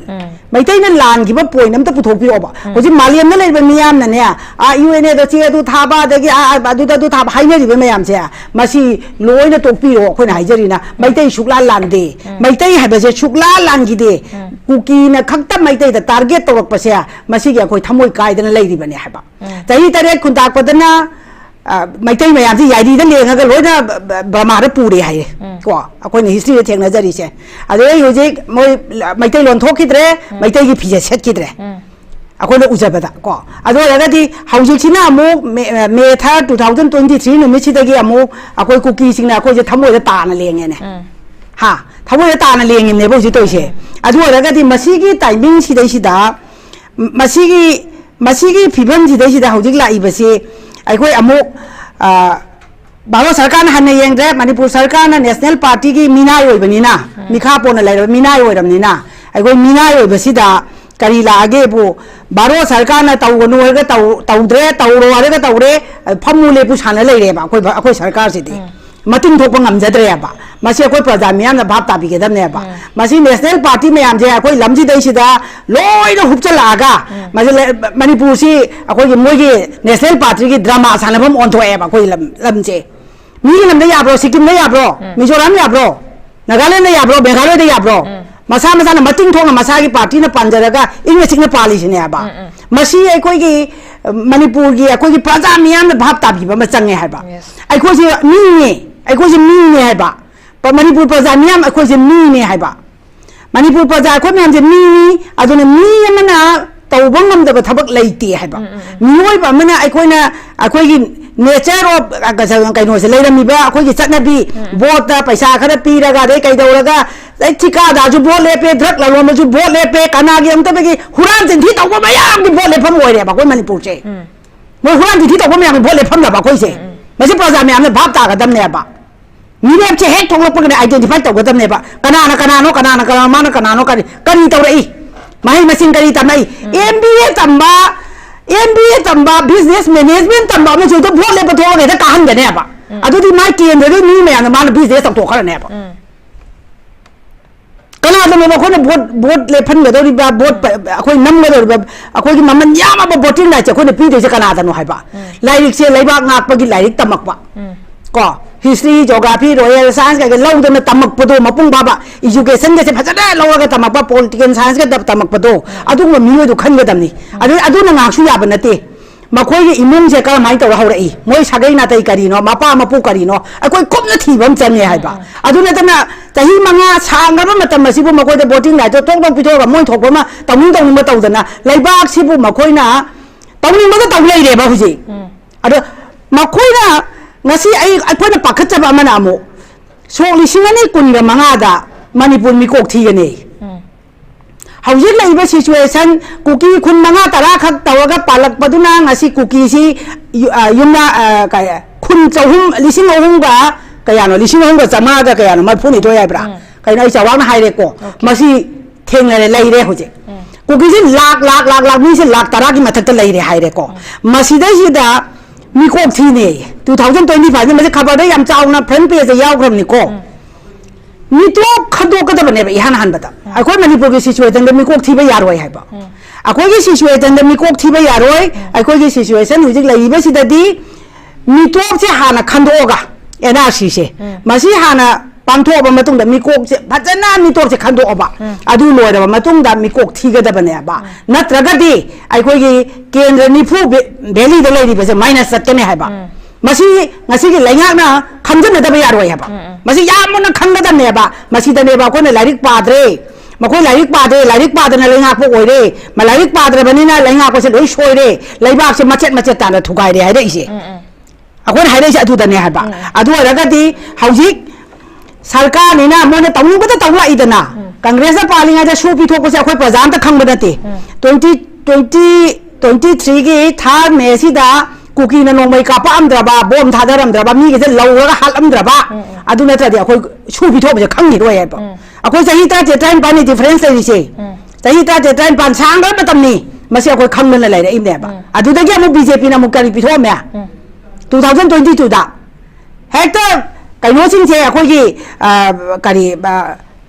ꯃꯩꯇꯩꯅ ꯂꯥꯟꯈꯤꯕ ꯄꯣꯏꯟ ꯑꯝꯇ ꯄꯨꯊꯣꯛꯄꯤꯔꯛꯑꯣꯕ꯫ ꯍꯧꯖꯤꯛ ꯃꯥꯂꯦꯝꯗ ꯂꯩꯔꯤꯕ ꯃꯤꯌꯥꯝꯅꯅꯦ, ꯑꯥ, ꯌꯨ ꯑꯦꯟ ꯑꯦꯗ ꯆꯦ ꯑꯗꯨ ꯊꯥꯕ, ꯑꯗꯒꯤ, ꯑꯥ, ꯑꯗꯨꯗ ꯑꯗꯨ ꯊꯥꯕ ꯍꯥꯏꯅꯔꯤꯕ ꯃꯌꯥꯝꯁꯦ, ꯃꯁꯤ ꯂꯣꯏꯅ ꯇꯣꯛꯄꯤꯔꯣ꯫ ꯑꯩꯈꯣꯏꯅ ꯍꯥꯏꯖꯔꯤꯅ, ꯃꯩꯇꯩ ꯁꯨꯛꯂꯥꯟ ꯂꯥꯟꯗꯦ꯫ ꯃꯩꯇꯩ ꯍꯥꯏꯕꯁꯦ ꯁꯨꯛꯂꯥꯟ ꯂꯥꯟꯈꯤꯗꯦ꯫ ꯀꯨꯀꯤꯅ ꯈꯛꯇ ꯃꯩꯇꯩꯗ ꯇꯥꯔꯒꯦꯠ ꯇꯧꯔꯛꯄꯁꯦ, ꯃꯁꯤꯒꯤ ꯑꯩꯈꯣꯏ ꯊꯃꯣꯏ ꯀꯥꯏꯗꯅ ꯂꯩꯔꯤꯕꯅꯦ ꯍꯥꯏꯕ꯫ ꯆꯍꯤ ꯇꯔꯦꯠ ꯈꯨꯟꯇꯥꯛꯄꯗꯅ, ꯑ, ꯃꯩꯇꯩ ꯃꯌꯥꯝꯁꯤ ꯌꯥꯏꯔꯤꯗ ꯂꯦꯡꯉꯒ ꯂꯣꯏꯅ ꯕ-, ꯕ-, ꯕꯔꯃꯥꯗ ꯄꯨꯔꯦ ꯍꯥꯏꯌꯦ꯫ ꯀꯣ, ꯑꯩꯈꯣꯏꯅ ꯍꯤꯁꯇ꯭ꯔꯤꯗ ꯊꯦꯡꯅꯖꯔꯤꯁꯦ꯫ ꯑꯗꯨꯗꯩ ꯍꯧꯖꯤꯛ ꯃꯣꯏ ꯃꯩꯇꯩꯂꯣꯟ ꯊꯣꯛꯈꯤꯗ꯭ꯔꯦ, ꯃꯩꯇꯩꯒꯤ ꯐꯤꯖꯦꯠ ꯁꯦꯠꯈꯤꯗ꯭ꯔꯦ꯫ ꯑꯩꯈꯣꯏꯅ ꯎꯖꯕꯗ ꯀꯣ꯫ ꯑꯗꯨ ꯑꯣꯏꯔꯒꯗꯤ ꯍꯧꯖꯤꯛꯁꯤꯅ ꯑꯃꯨꯛ ꯃꯦ, ꯃꯦ ꯊꯥꯔꯠ, ꯇꯨ ꯊꯥꯎꯖꯟ ꯇ꯭ꯋꯦꯟꯇꯤ ꯊ꯭ꯔꯤ ꯅꯨꯃꯤꯠꯁꯤꯗꯒꯤ ꯑꯃꯨꯛ ꯑꯩꯈꯣꯏ ꯀꯨꯀꯤꯁꯤꯡꯅ ꯑꯩꯈꯣꯏꯁꯦ ꯊꯃꯣꯏꯗ ꯇꯥꯅ ꯂꯦꯡꯉꯦꯅꯦ꯫ ꯍꯥ? ꯊꯃꯣꯏꯗ ꯇꯥꯅ ꯂꯦꯡꯉꯤꯅꯦꯕ ꯍꯧꯖꯤꯛ ꯇꯧꯔꯤꯁꯦ꯫ ꯑꯗꯨ ꯑꯣꯏꯔꯒꯗꯤ ꯃꯁꯤꯒꯤ ꯇꯥꯏꯃꯤꯡꯁꯤꯗꯩꯁꯤꯗ, ꯃ-, ꯃꯁꯤꯒꯤ, ꯃꯁꯤꯒꯤ ꯐꯤꯕꯝꯁꯤꯗꯩꯁꯤꯗ ꯍꯧꯖꯤꯛ ꯂꯥꯛꯏꯕꯁꯤ ꯑꯩꯈꯣꯏ ꯑꯃꯨꯛ, ꯑ, ꯚꯥꯔꯠ ꯁꯔꯀꯥꯔꯅ ꯍꯟꯅ ꯌꯦꯡꯗ꯭ꯔꯦ, ꯃꯅꯤꯄꯨꯔ ꯁꯔꯀꯥꯔꯅ ꯅꯦꯁꯅꯦꯜ ꯄꯥꯔꯇꯤꯒꯤ ꯃꯤꯅꯥꯏ ꯑꯣꯏꯕꯅꯤꯅ, ꯃꯤꯈꯥ ꯄꯣꯟꯅ ꯂꯩꯔꯕ ꯃꯤꯅꯥꯏ ꯑꯣꯏꯔꯕꯅꯤꯅ, ꯑꯩꯈꯣꯏ ꯃꯤꯅꯥꯏ ꯑꯣꯏꯕꯁꯤꯗ ꯀꯔꯤ ꯂꯥꯛꯑꯒꯦꯕꯨ, ꯚꯥꯔꯠ ꯁꯔꯀꯥꯔꯅ ꯇꯧꯒꯅꯨ ꯍꯥꯏꯔꯒ ꯇꯧ-, ꯇꯧꯗ꯭ꯔꯦ, ꯇꯧꯔꯣ ꯍꯥꯏꯔꯒ ꯇꯧꯔꯦ, ꯐꯝꯃꯨ ꯂꯦꯞꯄꯨ ꯁꯥꯟꯅ ꯂꯩꯔꯦꯕ ꯑꯩꯈꯣꯏ ꯚ-, ꯑꯩꯈꯣꯏ ꯁꯔꯀꯥꯔꯁꯤꯗꯤ꯫ ꯃꯇꯤꯟ ꯊꯣꯛꯄ ꯉꯝꯖꯗ꯭ꯔꯦꯕ꯫ ꯃꯁꯤ ꯑꯩꯈꯣꯏ ꯄ꯭ꯔꯖꯥ ꯃꯤꯌꯥꯝꯅ ꯚꯥꯞ ꯇꯥꯕꯤꯒꯗꯕꯅꯦꯕ꯫ ꯃꯁꯤ ꯅꯦꯁꯅꯦꯜ ꯄꯥꯔꯇꯤ ꯃꯌꯥꯝꯁꯦ ꯑꯩꯈꯣꯏ ꯂꯝꯁꯤꯗꯩꯁꯤꯗ ꯂꯣꯏꯅ ꯍꯨꯞꯆꯜꯂꯛꯑꯒ, ꯃꯁꯤ ꯂ-, ꯃꯅꯤꯄꯨꯔꯁꯤ ꯑꯩꯈꯣꯏꯒꯤ ꯃꯣꯏꯒꯤ ꯅꯦꯁꯅꯦꯜ ꯄꯥꯔꯇꯤꯒꯤ ꯗ꯭ꯔꯃꯥ ꯁꯥꯟꯅꯐꯝ ꯑꯣꯟꯊꯣꯛꯑꯦꯕ ꯑꯩꯈꯣꯏ ꯂꯝ, ꯂꯝꯁꯦ꯫ ꯃꯤꯒꯤ ꯂꯝꯗ ꯌꯥꯕ꯭ꯔꯣ? ꯁꯤꯛꯀꯤꯝꯗ ꯌꯥꯕ꯭ꯔꯣ? ꯃꯤꯖꯣꯔꯥꯝ ꯌꯥꯕ꯭ꯔꯣ? ꯅꯥꯒꯥꯂꯦꯟꯗ ꯌꯥꯕ꯭ꯔꯣ? ꯃꯦꯘꯥꯂꯌꯗ ꯌꯥꯕ꯭ꯔꯣ? ꯃꯁꯥ ꯃꯁꯥꯅ ꯃꯇꯤꯡ ꯊꯣꯛꯅ ꯃꯁꯥꯒꯤ ꯄꯥꯔꯇꯤꯅ ꯄꯥꯟꯖꯔꯒ ꯏꯪꯅ ꯆꯤꯛꯅ ꯄꯥꯜꯂꯤꯁꯤꯅꯦꯕ꯫ ꯃꯁꯤ ꯑꯩꯈꯣꯏꯒꯤ ꯃꯅꯤꯄꯨꯔꯒꯤ ꯑꯩꯈꯣꯏꯒꯤ ꯄ꯭ꯔꯖꯥ ꯃꯤꯌꯥꯝꯅ ꯚꯥꯞ ꯇꯥꯕꯤꯕ ꯑꯃ ꯆꯪꯉꯦ ꯍꯥꯏꯕ꯫ Yes. ꯑꯩꯈꯣꯏꯁꯦ ꯃꯤꯅꯦ, ꯑꯩꯈꯣꯏꯁꯦ ꯃꯤꯅꯦ ꯍꯥꯏꯕ꯫ ꯄ- ꯃꯅꯤꯄꯨꯔ ꯄ꯭ꯔꯖꯥ ꯃꯤꯌꯥꯝ, ꯑꯩꯈꯣꯏꯁꯦ ꯃꯤꯅꯦ ꯍꯥꯏꯕ꯫ ꯃꯅꯤꯄꯨꯔ ꯄ꯭ꯔꯖꯥ ꯑꯩꯈꯣꯏ ꯃꯌꯥꯝꯁꯦ ꯃꯤꯅꯤ, ꯑꯗꯨꯅ ꯃꯤ ꯑꯃꯅ ꯇꯧꯕ ꯉꯝꯗꯕ ꯊꯕꯛ ꯂꯩꯇꯦ ꯍꯥꯏꯕ꯫ ꯃꯤꯑꯣꯏꯕ ꯑꯃꯅ ꯑꯩꯈꯣꯏꯅ, ꯑꯩꯈꯣꯏꯒꯤ nature of, ꯑ, ꯀꯩꯅꯣꯁꯦ, ꯂꯩꯔꯝꯃꯤꯕ ꯑꯩꯈꯣꯏꯒꯤ ꯆꯠꯅꯕꯤ, vote ꯇ ꯄꯩꯁꯥ ꯈꯔ ꯄꯤꯔꯒ, ꯑꯗꯩ ꯀꯩꯗꯧꯔꯒ, ꯑꯩ ꯊꯤꯀꯥꯗꯥꯔꯁꯨ vote ꯂꯦꯞꯄꯦ, drug ꯂꯂꯣꯟꯕꯁꯨ vote ꯂꯦꯞꯄꯦ, ꯀꯅꯥꯒꯤ ꯑꯃꯨꯛꯇꯗꯒꯤ ꯍꯨꯔꯥꯟ ꯆꯤꯟꯊꯤ ꯇꯧꯕ ꯃꯌꯥꯝꯒꯤ vote ꯂꯦꯞꯐꯝ ꯑꯣꯏꯔꯦꯕ ꯑꯩꯈꯣꯏ ꯃꯅꯤꯄꯨꯔꯁꯦ꯫ ꯃꯣꯏ ꯍꯨꯔꯥꯟ ꯆꯤꯟꯊꯤ ꯇꯧꯕ ꯃꯌꯥꯝꯒꯤ vote ꯂꯦꯞꯐꯝꯅꯕ ꯑꯩꯈꯣꯏꯁꯦ꯫ ꯃꯁꯤ ꯄ꯭ꯔꯖꯥ ꯃꯌꯥꯝꯅ ꯚꯥꯞ ꯇꯥꯒꯗꯕꯅꯦꯕ꯫ ꯃꯤꯔꯦꯞꯁꯦ ꯍꯦꯛ ꯊꯣꯛꯂꯛꯄꯒꯅꯦ identify ꯇꯧꯒꯗꯕꯅꯦꯕ, ꯀꯅꯥꯅ ꯀꯅꯥꯅꯣ, ꯀꯅꯥꯅ ꯀꯅꯥꯅꯣ, ꯃꯥꯅ ꯀꯅꯥꯅꯣ, ꯀꯔꯤ ꯀꯔꯤ ꯇꯧꯔꯛꯏ, ꯃꯍꯩ ꯃꯁꯤꯡ ꯀꯔꯤ ꯇꯝꯃꯛꯏ꯫ MBA ꯇꯝꯕ, MBA ꯇꯝꯕ, business management ꯇꯝꯕ ꯑꯃꯁꯨ ꯍꯦꯛꯇ vote ꯂꯦꯞꯄ ꯊꯣꯛꯑꯒ ꯍꯦꯛꯇ ꯀꯥꯍꯟꯒꯅꯦꯕ꯫ ꯑꯗꯨꯗꯤ ꯃꯥꯏ ꯀꯦꯟꯗ꯭ꯔꯗꯨ ꯃꯤ ꯃꯌꯥꯝꯅ ꯃꯥꯅ business ꯇꯧꯊꯣꯛꯈ꯭ꯔꯅꯦꯕ꯫ ꯀꯅꯥꯗꯅꯣꯕ ꯑꯩꯈꯣꯏꯅ vote, vote ꯂꯦꯞꯍꯟꯒꯗꯧꯔꯤꯕ, vote ꯄ-, ꯑꯩꯈꯣꯏ ꯅꯝꯒꯗꯧꯔꯤꯕ, ꯑꯩꯈꯣꯏꯒꯤ ꯃꯃꯜ ꯌꯥꯝꯃꯕ voting rights ꯁꯦ ꯑꯩꯈꯣꯏꯅ ꯄꯤꯗꯣꯏꯁꯦ ꯀꯅꯥꯗꯅꯣ ꯍꯥꯏꯕ? ꯂꯥꯏꯔꯤꯛꯁꯦ ꯂꯩꯕꯥꯛ ꯉꯥꯛꯄꯒꯤ ꯂꯥꯏꯔꯤꯛ ꯇꯝꯃꯛꯄ꯫ ꯀꯣ, history, geography, royal science ꯀꯩꯀꯩ ꯂꯧꯗꯅ ꯇꯝꯃꯛꯄꯗꯣ, ꯃꯄꯨꯡ ꯐꯥꯕ education ꯒꯁꯦ ꯐꯖꯅ ꯂꯧꯔꯒ ꯇꯝꯃꯛꯄ, political science ꯀ ꯇꯝꯃꯛꯄꯗꯣ, ꯑꯗꯨꯒꯨꯝꯕ ꯃꯤꯑꯣꯏꯗꯣ ꯈꯟꯒꯗꯕꯅꯤ꯫ ꯑꯗꯨ, ꯑꯗꯨꯅ ꯉꯥꯛꯁꯨ ꯌꯥꯕ ꯅꯠꯇꯦ꯫ ꯃꯈꯣꯏꯒꯤ ꯏꯃꯨꯡꯁꯦ ꯀꯔꯝꯍꯥꯏꯅ ꯇꯧꯔ ꯍꯧꯔꯛꯏ? ꯃꯣꯏ ꯁꯥꯒꯩ ꯅꯥꯇꯩ ꯀꯔꯤꯅꯣ? ꯃꯄꯥ ꯃꯄꯨ ꯀꯔꯤꯅꯣ? ꯑꯩꯈꯣꯏ ꯀꯨꯞꯅ ꯊꯤꯕ ꯑꯃ ꯆꯪꯉꯦ ꯍꯥꯏꯕ꯫ ꯑꯗꯨ ꯅꯠꯇꯅ ꯆꯍꯤ ꯃꯉꯥ ꯁꯥꯡꯉꯕ ꯃꯇꯝ ꯑꯁꯤꯕꯨ ꯃꯈꯣꯏꯗ voting right ꯇꯣ ꯊꯣꯛ ꯊꯣꯛ ꯄꯤꯊꯣꯛꯑꯒ ꯃꯣꯏ ꯊꯣꯛꯄ ꯑꯃ ꯇꯧꯅꯤꯡ ꯇꯧꯅꯤꯡꯕ ꯇꯧꯗꯅ ꯂꯩꯕꯥꯛꯁꯤꯕꯨ ꯃꯈꯣꯏꯅ ꯇꯧꯅꯤꯡꯕꯗ ꯇꯧ ꯂꯩꯔꯦꯕ ꯍꯧꯖꯤꯛ꯫ ꯑꯗꯣ ꯃꯈꯣꯏꯅ ꯉꯁꯤ ꯑꯩ, ꯑꯩꯈꯣꯏꯅ ꯄꯥꯈꯠꯆꯕ ꯑꯃꯅ ꯑꯃꯨꯛ ꯁꯣꯛ ꯂꯤꯁꯤꯡ ꯑꯅꯤ ꯀꯨꯟꯒ ꯃꯉꯥꯗ ꯃꯅꯤꯄꯨꯔ ꯃꯤꯀꯣꯛ ꯊꯤꯒꯅꯤ꯫ ꯍꯧꯖꯤꯛ ꯂꯩꯔꯤꯕ situation, ꯀꯨꯀꯤ ꯈꯨꯟ ꯃꯉꯥ ꯇꯔꯥ ꯈꯛ ꯇꯧꯔꯒ ꯄꯥꯜꯂꯛꯄꯗꯨꯅ ꯉꯁꯤ ꯀꯨꯀꯤꯁꯤ ꯌꯨ-, ꯑ, ꯌꯨꯝꯅ-, ꯑ, ꯀꯩ, ꯈꯨꯟ ꯆꯍꯨꯝ, ꯂꯤꯁꯤꯡ ꯑꯍꯨꯝꯒ ꯀꯌꯥꯅꯣ, ꯂꯤꯁꯤꯡ ꯑꯍꯨꯝꯒ ꯆꯥꯝꯃꯉꯥꯒ ꯀꯌꯥꯅꯣ, ꯃꯔꯤꯐꯨꯅꯤꯊꯣꯏ ꯍꯥꯏꯕ꯭ꯔꯥ? ꯀꯩꯅꯣ, ꯑꯩ ꯆꯥꯎꯔꯥꯛꯅ ꯍꯥꯏꯔꯦꯀꯣ꯫ ꯃꯁꯤ ꯊꯦꯡꯅꯔꯦ, ꯂꯩꯔꯦ ꯍꯧꯖꯤꯛ꯫ ꯀꯨꯀꯤꯁꯤ ꯂꯥꯛ, ꯂꯥꯛ, ꯂꯥꯛ, ꯂꯥꯛ, ꯃꯤꯁꯦ ꯂꯥꯛ ꯇꯔꯥꯒꯤ ꯃꯊꯛꯇ ꯂꯩꯔꯦ ꯍꯥꯏꯔꯦꯀꯣ꯫ ꯃꯁꯤꯗꯩꯁꯤꯗ ꯃꯤꯀꯣꯛ ꯊꯤꯅꯦ꯫ Two thousand twenty five ꯗ ꯃꯁꯤ ꯈꯕꯔꯗ ꯌꯥꯝ ꯆꯥꯎꯅ front page ꯇ ꯌꯥꯎꯈ꯭ꯔꯕꯅꯤꯀꯣ꯫ ꯃꯤꯇꯣꯞ ꯈꯟꯗꯣꯛꯀꯗꯕꯅꯦꯕ ꯏꯍꯥꯟ ꯍꯥꯟꯕꯗ꯫ ꯑꯩꯈꯣꯏ ꯃꯅꯤꯄꯨꯔꯒꯤ situation ꯗ ꯃꯤꯀꯣꯛ ꯊꯤꯕ ꯌꯥꯔꯣꯏ ꯍꯥꯏꯕ꯫ ꯑꯩꯈꯣꯏꯒꯤ situation ꯗ ꯃꯤꯀꯣꯛ ꯊꯤꯕ ꯌꯥꯔꯣꯏ꯫ ꯑꯩꯈꯣꯏꯒꯤ situation ꯍꯧꯖꯤꯛ ꯂꯩꯔꯤꯕꯁꯤꯗꯗꯤ ꯃꯤꯇꯣꯞꯁꯦ ꯍꯥꯟꯅ ꯈꯟꯗꯣꯛꯑꯒ, N R C ꯁꯦ, ꯃꯁꯤ ꯍꯥꯟꯅ ꯄꯥꯡꯊꯣꯛꯑꯕ ꯃꯇꯨꯡꯗ ꯃꯤꯀꯣꯛꯁꯦ ꯐꯖꯅ ꯃꯤꯇꯣꯞꯁꯦ ꯈꯟꯗꯣꯛꯑꯕ, ꯑꯗꯨ ꯂꯣꯏꯔꯕ ꯃꯇꯨꯡꯗ ꯃꯤꯀꯣꯛ ꯊꯤꯒꯗꯕꯅꯦꯕ꯫ ꯅꯠꯇ꯭ꯔꯒꯗꯤ ꯑꯩꯈꯣꯏꯒꯤ ꯀꯦꯟꯗ꯭ꯔ ꯅꯤꯐꯨ ꯚꯦ-, ꯚꯦꯂꯤꯗ ꯂꯩꯔꯤꯕꯁꯦ ꯃꯥꯏꯅꯁ ꯆꯠꯀꯅꯤ ꯍꯥꯏꯕ꯫ ꯃꯁꯤ ꯉꯁꯤꯒꯤ ꯂꯩꯉꯥꯛꯅ ꯈꯪꯖꯤꯟꯅꯗꯕ ꯌꯥꯔꯣꯏ ꯍꯥꯏꯕ꯫ ꯃꯁꯤ ꯌꯥꯝꯅ ꯈꯪꯒꯗꯕꯅꯦꯕ꯫ ꯃꯁꯤꯗꯅꯦꯕ ꯑꯩꯈꯣꯏꯅ ꯂꯥꯏꯔꯤꯛ ꯄꯥꯗ꯭ꯔꯦ, ꯃꯈꯣꯏ ꯂꯥꯏꯔꯤꯛ ꯄꯥꯗꯦ, ꯂꯥꯏꯔꯤꯛ ꯄꯥꯗꯅ ꯂꯩꯉꯥꯛꯄ ꯑꯣꯏꯔꯦ, ꯃ-, ꯂꯥꯏꯔꯤꯛ ꯄꯥꯗ꯭ꯔꯕꯅꯤꯅ ꯂꯩꯉꯥꯛꯄꯁꯦ ꯂꯣꯏ ꯁꯣꯏꯔꯦ, ꯂꯩꯕꯥꯛꯁꯦ ꯃꯆꯦꯠ ꯃꯆꯦꯠ ꯇꯥꯅ ꯊꯨꯒꯥꯏꯔꯦ ꯍꯥꯏꯔꯛꯏꯁꯦ꯫ ꯑꯩꯈꯣꯏꯅ ꯍꯥꯏꯔꯛꯏꯁꯦ ꯑꯗꯨꯗꯅꯦ ꯍꯥꯏꯕ꯫ ꯑꯗꯨ ꯑꯣꯏꯔꯒꯗꯤ ꯍꯧꯖꯤꯛ ꯁꯔꯀꯥꯔꯅꯤꯅ ꯃꯣꯏꯅ ꯇꯧꯅꯤꯡꯕꯗ ꯇꯧ ꯂꯥꯛꯏꯗꯅ꯫ ꯀꯪꯒ꯭ꯔꯦꯁꯅ ꯄꯥꯜꯂꯤꯉꯩꯗ ꯁꯨ ꯄꯤꯊꯣꯛꯄꯁꯦ ꯑꯩꯈꯣꯏ ꯄ꯭ꯔꯖꯥ ꯑꯝꯇ ꯈꯪꯕ ꯅꯠꯇꯦ꯫ ꯇ꯭ꯋꯦꯟꯇꯤ, ꯇ꯭ꯋꯦꯟꯇꯤ, ꯇ꯭ꯋꯦꯟꯇꯤ ꯊ꯭ꯔꯤꯒꯤ ꯊꯥꯔꯠ ꯃꯦꯁꯤꯗ ꯀꯨꯀꯤꯅ ꯅꯣꯡꯃꯩ ꯀꯥꯞꯄꯛꯑꯝꯗ꯭ꯔꯕ, ꯕꯣꯝ ꯊꯥꯗꯔꯝꯗ꯭ꯔꯕ, ꯃꯤꯒꯁꯦ ꯂꯧꯔꯒ ꯍꯥꯠꯂꯝꯗ꯭ꯔꯕ, ꯑꯗꯨ ꯅꯠꯇ꯭ꯔꯗꯤ ꯑꯩꯈꯣꯏ ꯁꯨ ꯄꯤꯊꯣꯛꯄꯁꯦ ꯈꯪꯈꯤꯔꯣꯏ ꯍꯥꯏꯕ꯫ ꯑꯩꯈꯣꯏ ꯆꯍꯤ ꯇꯔꯥꯇꯔꯦꯠ, ꯇꯔꯥꯅꯤꯄꯥꯟꯅꯤ ꯗꯤꯐꯔꯦꯟꯁ ꯂꯩꯔꯤꯁꯦ꯫ ꯆꯍꯤ ꯇꯔꯥꯇꯔꯦꯠ, ꯇꯔꯥꯅꯤꯄꯥꯟ ꯁꯥꯡꯈ꯭ꯔꯕ ꯃꯇꯝꯅꯤ꯫ ꯃꯁꯤ ꯑꯩꯈꯣꯏ ꯈꯪꯗꯅ ꯂꯩꯔꯛꯏꯕꯅꯦꯕ꯫ ꯑꯗꯨꯗꯒꯤ ꯑꯃꯨꯛ ꯕꯤ ꯖꯦ ꯄꯤꯅ ꯑꯃꯨꯛ ꯀꯔꯤ ꯄꯤꯊꯣꯛꯑꯝꯃꯦ? ꯇꯨ ꯊꯥꯎꯖꯟ ꯇ꯭ꯋꯦꯟꯇꯤ ꯇꯨꯗ ꯍꯦꯛꯇ ꯀꯩꯅꯣꯁꯤꯡꯁꯦ ꯑꯩꯈꯣꯏꯒꯤ, ꯑ, ꯀꯔꯤ, ꯑ,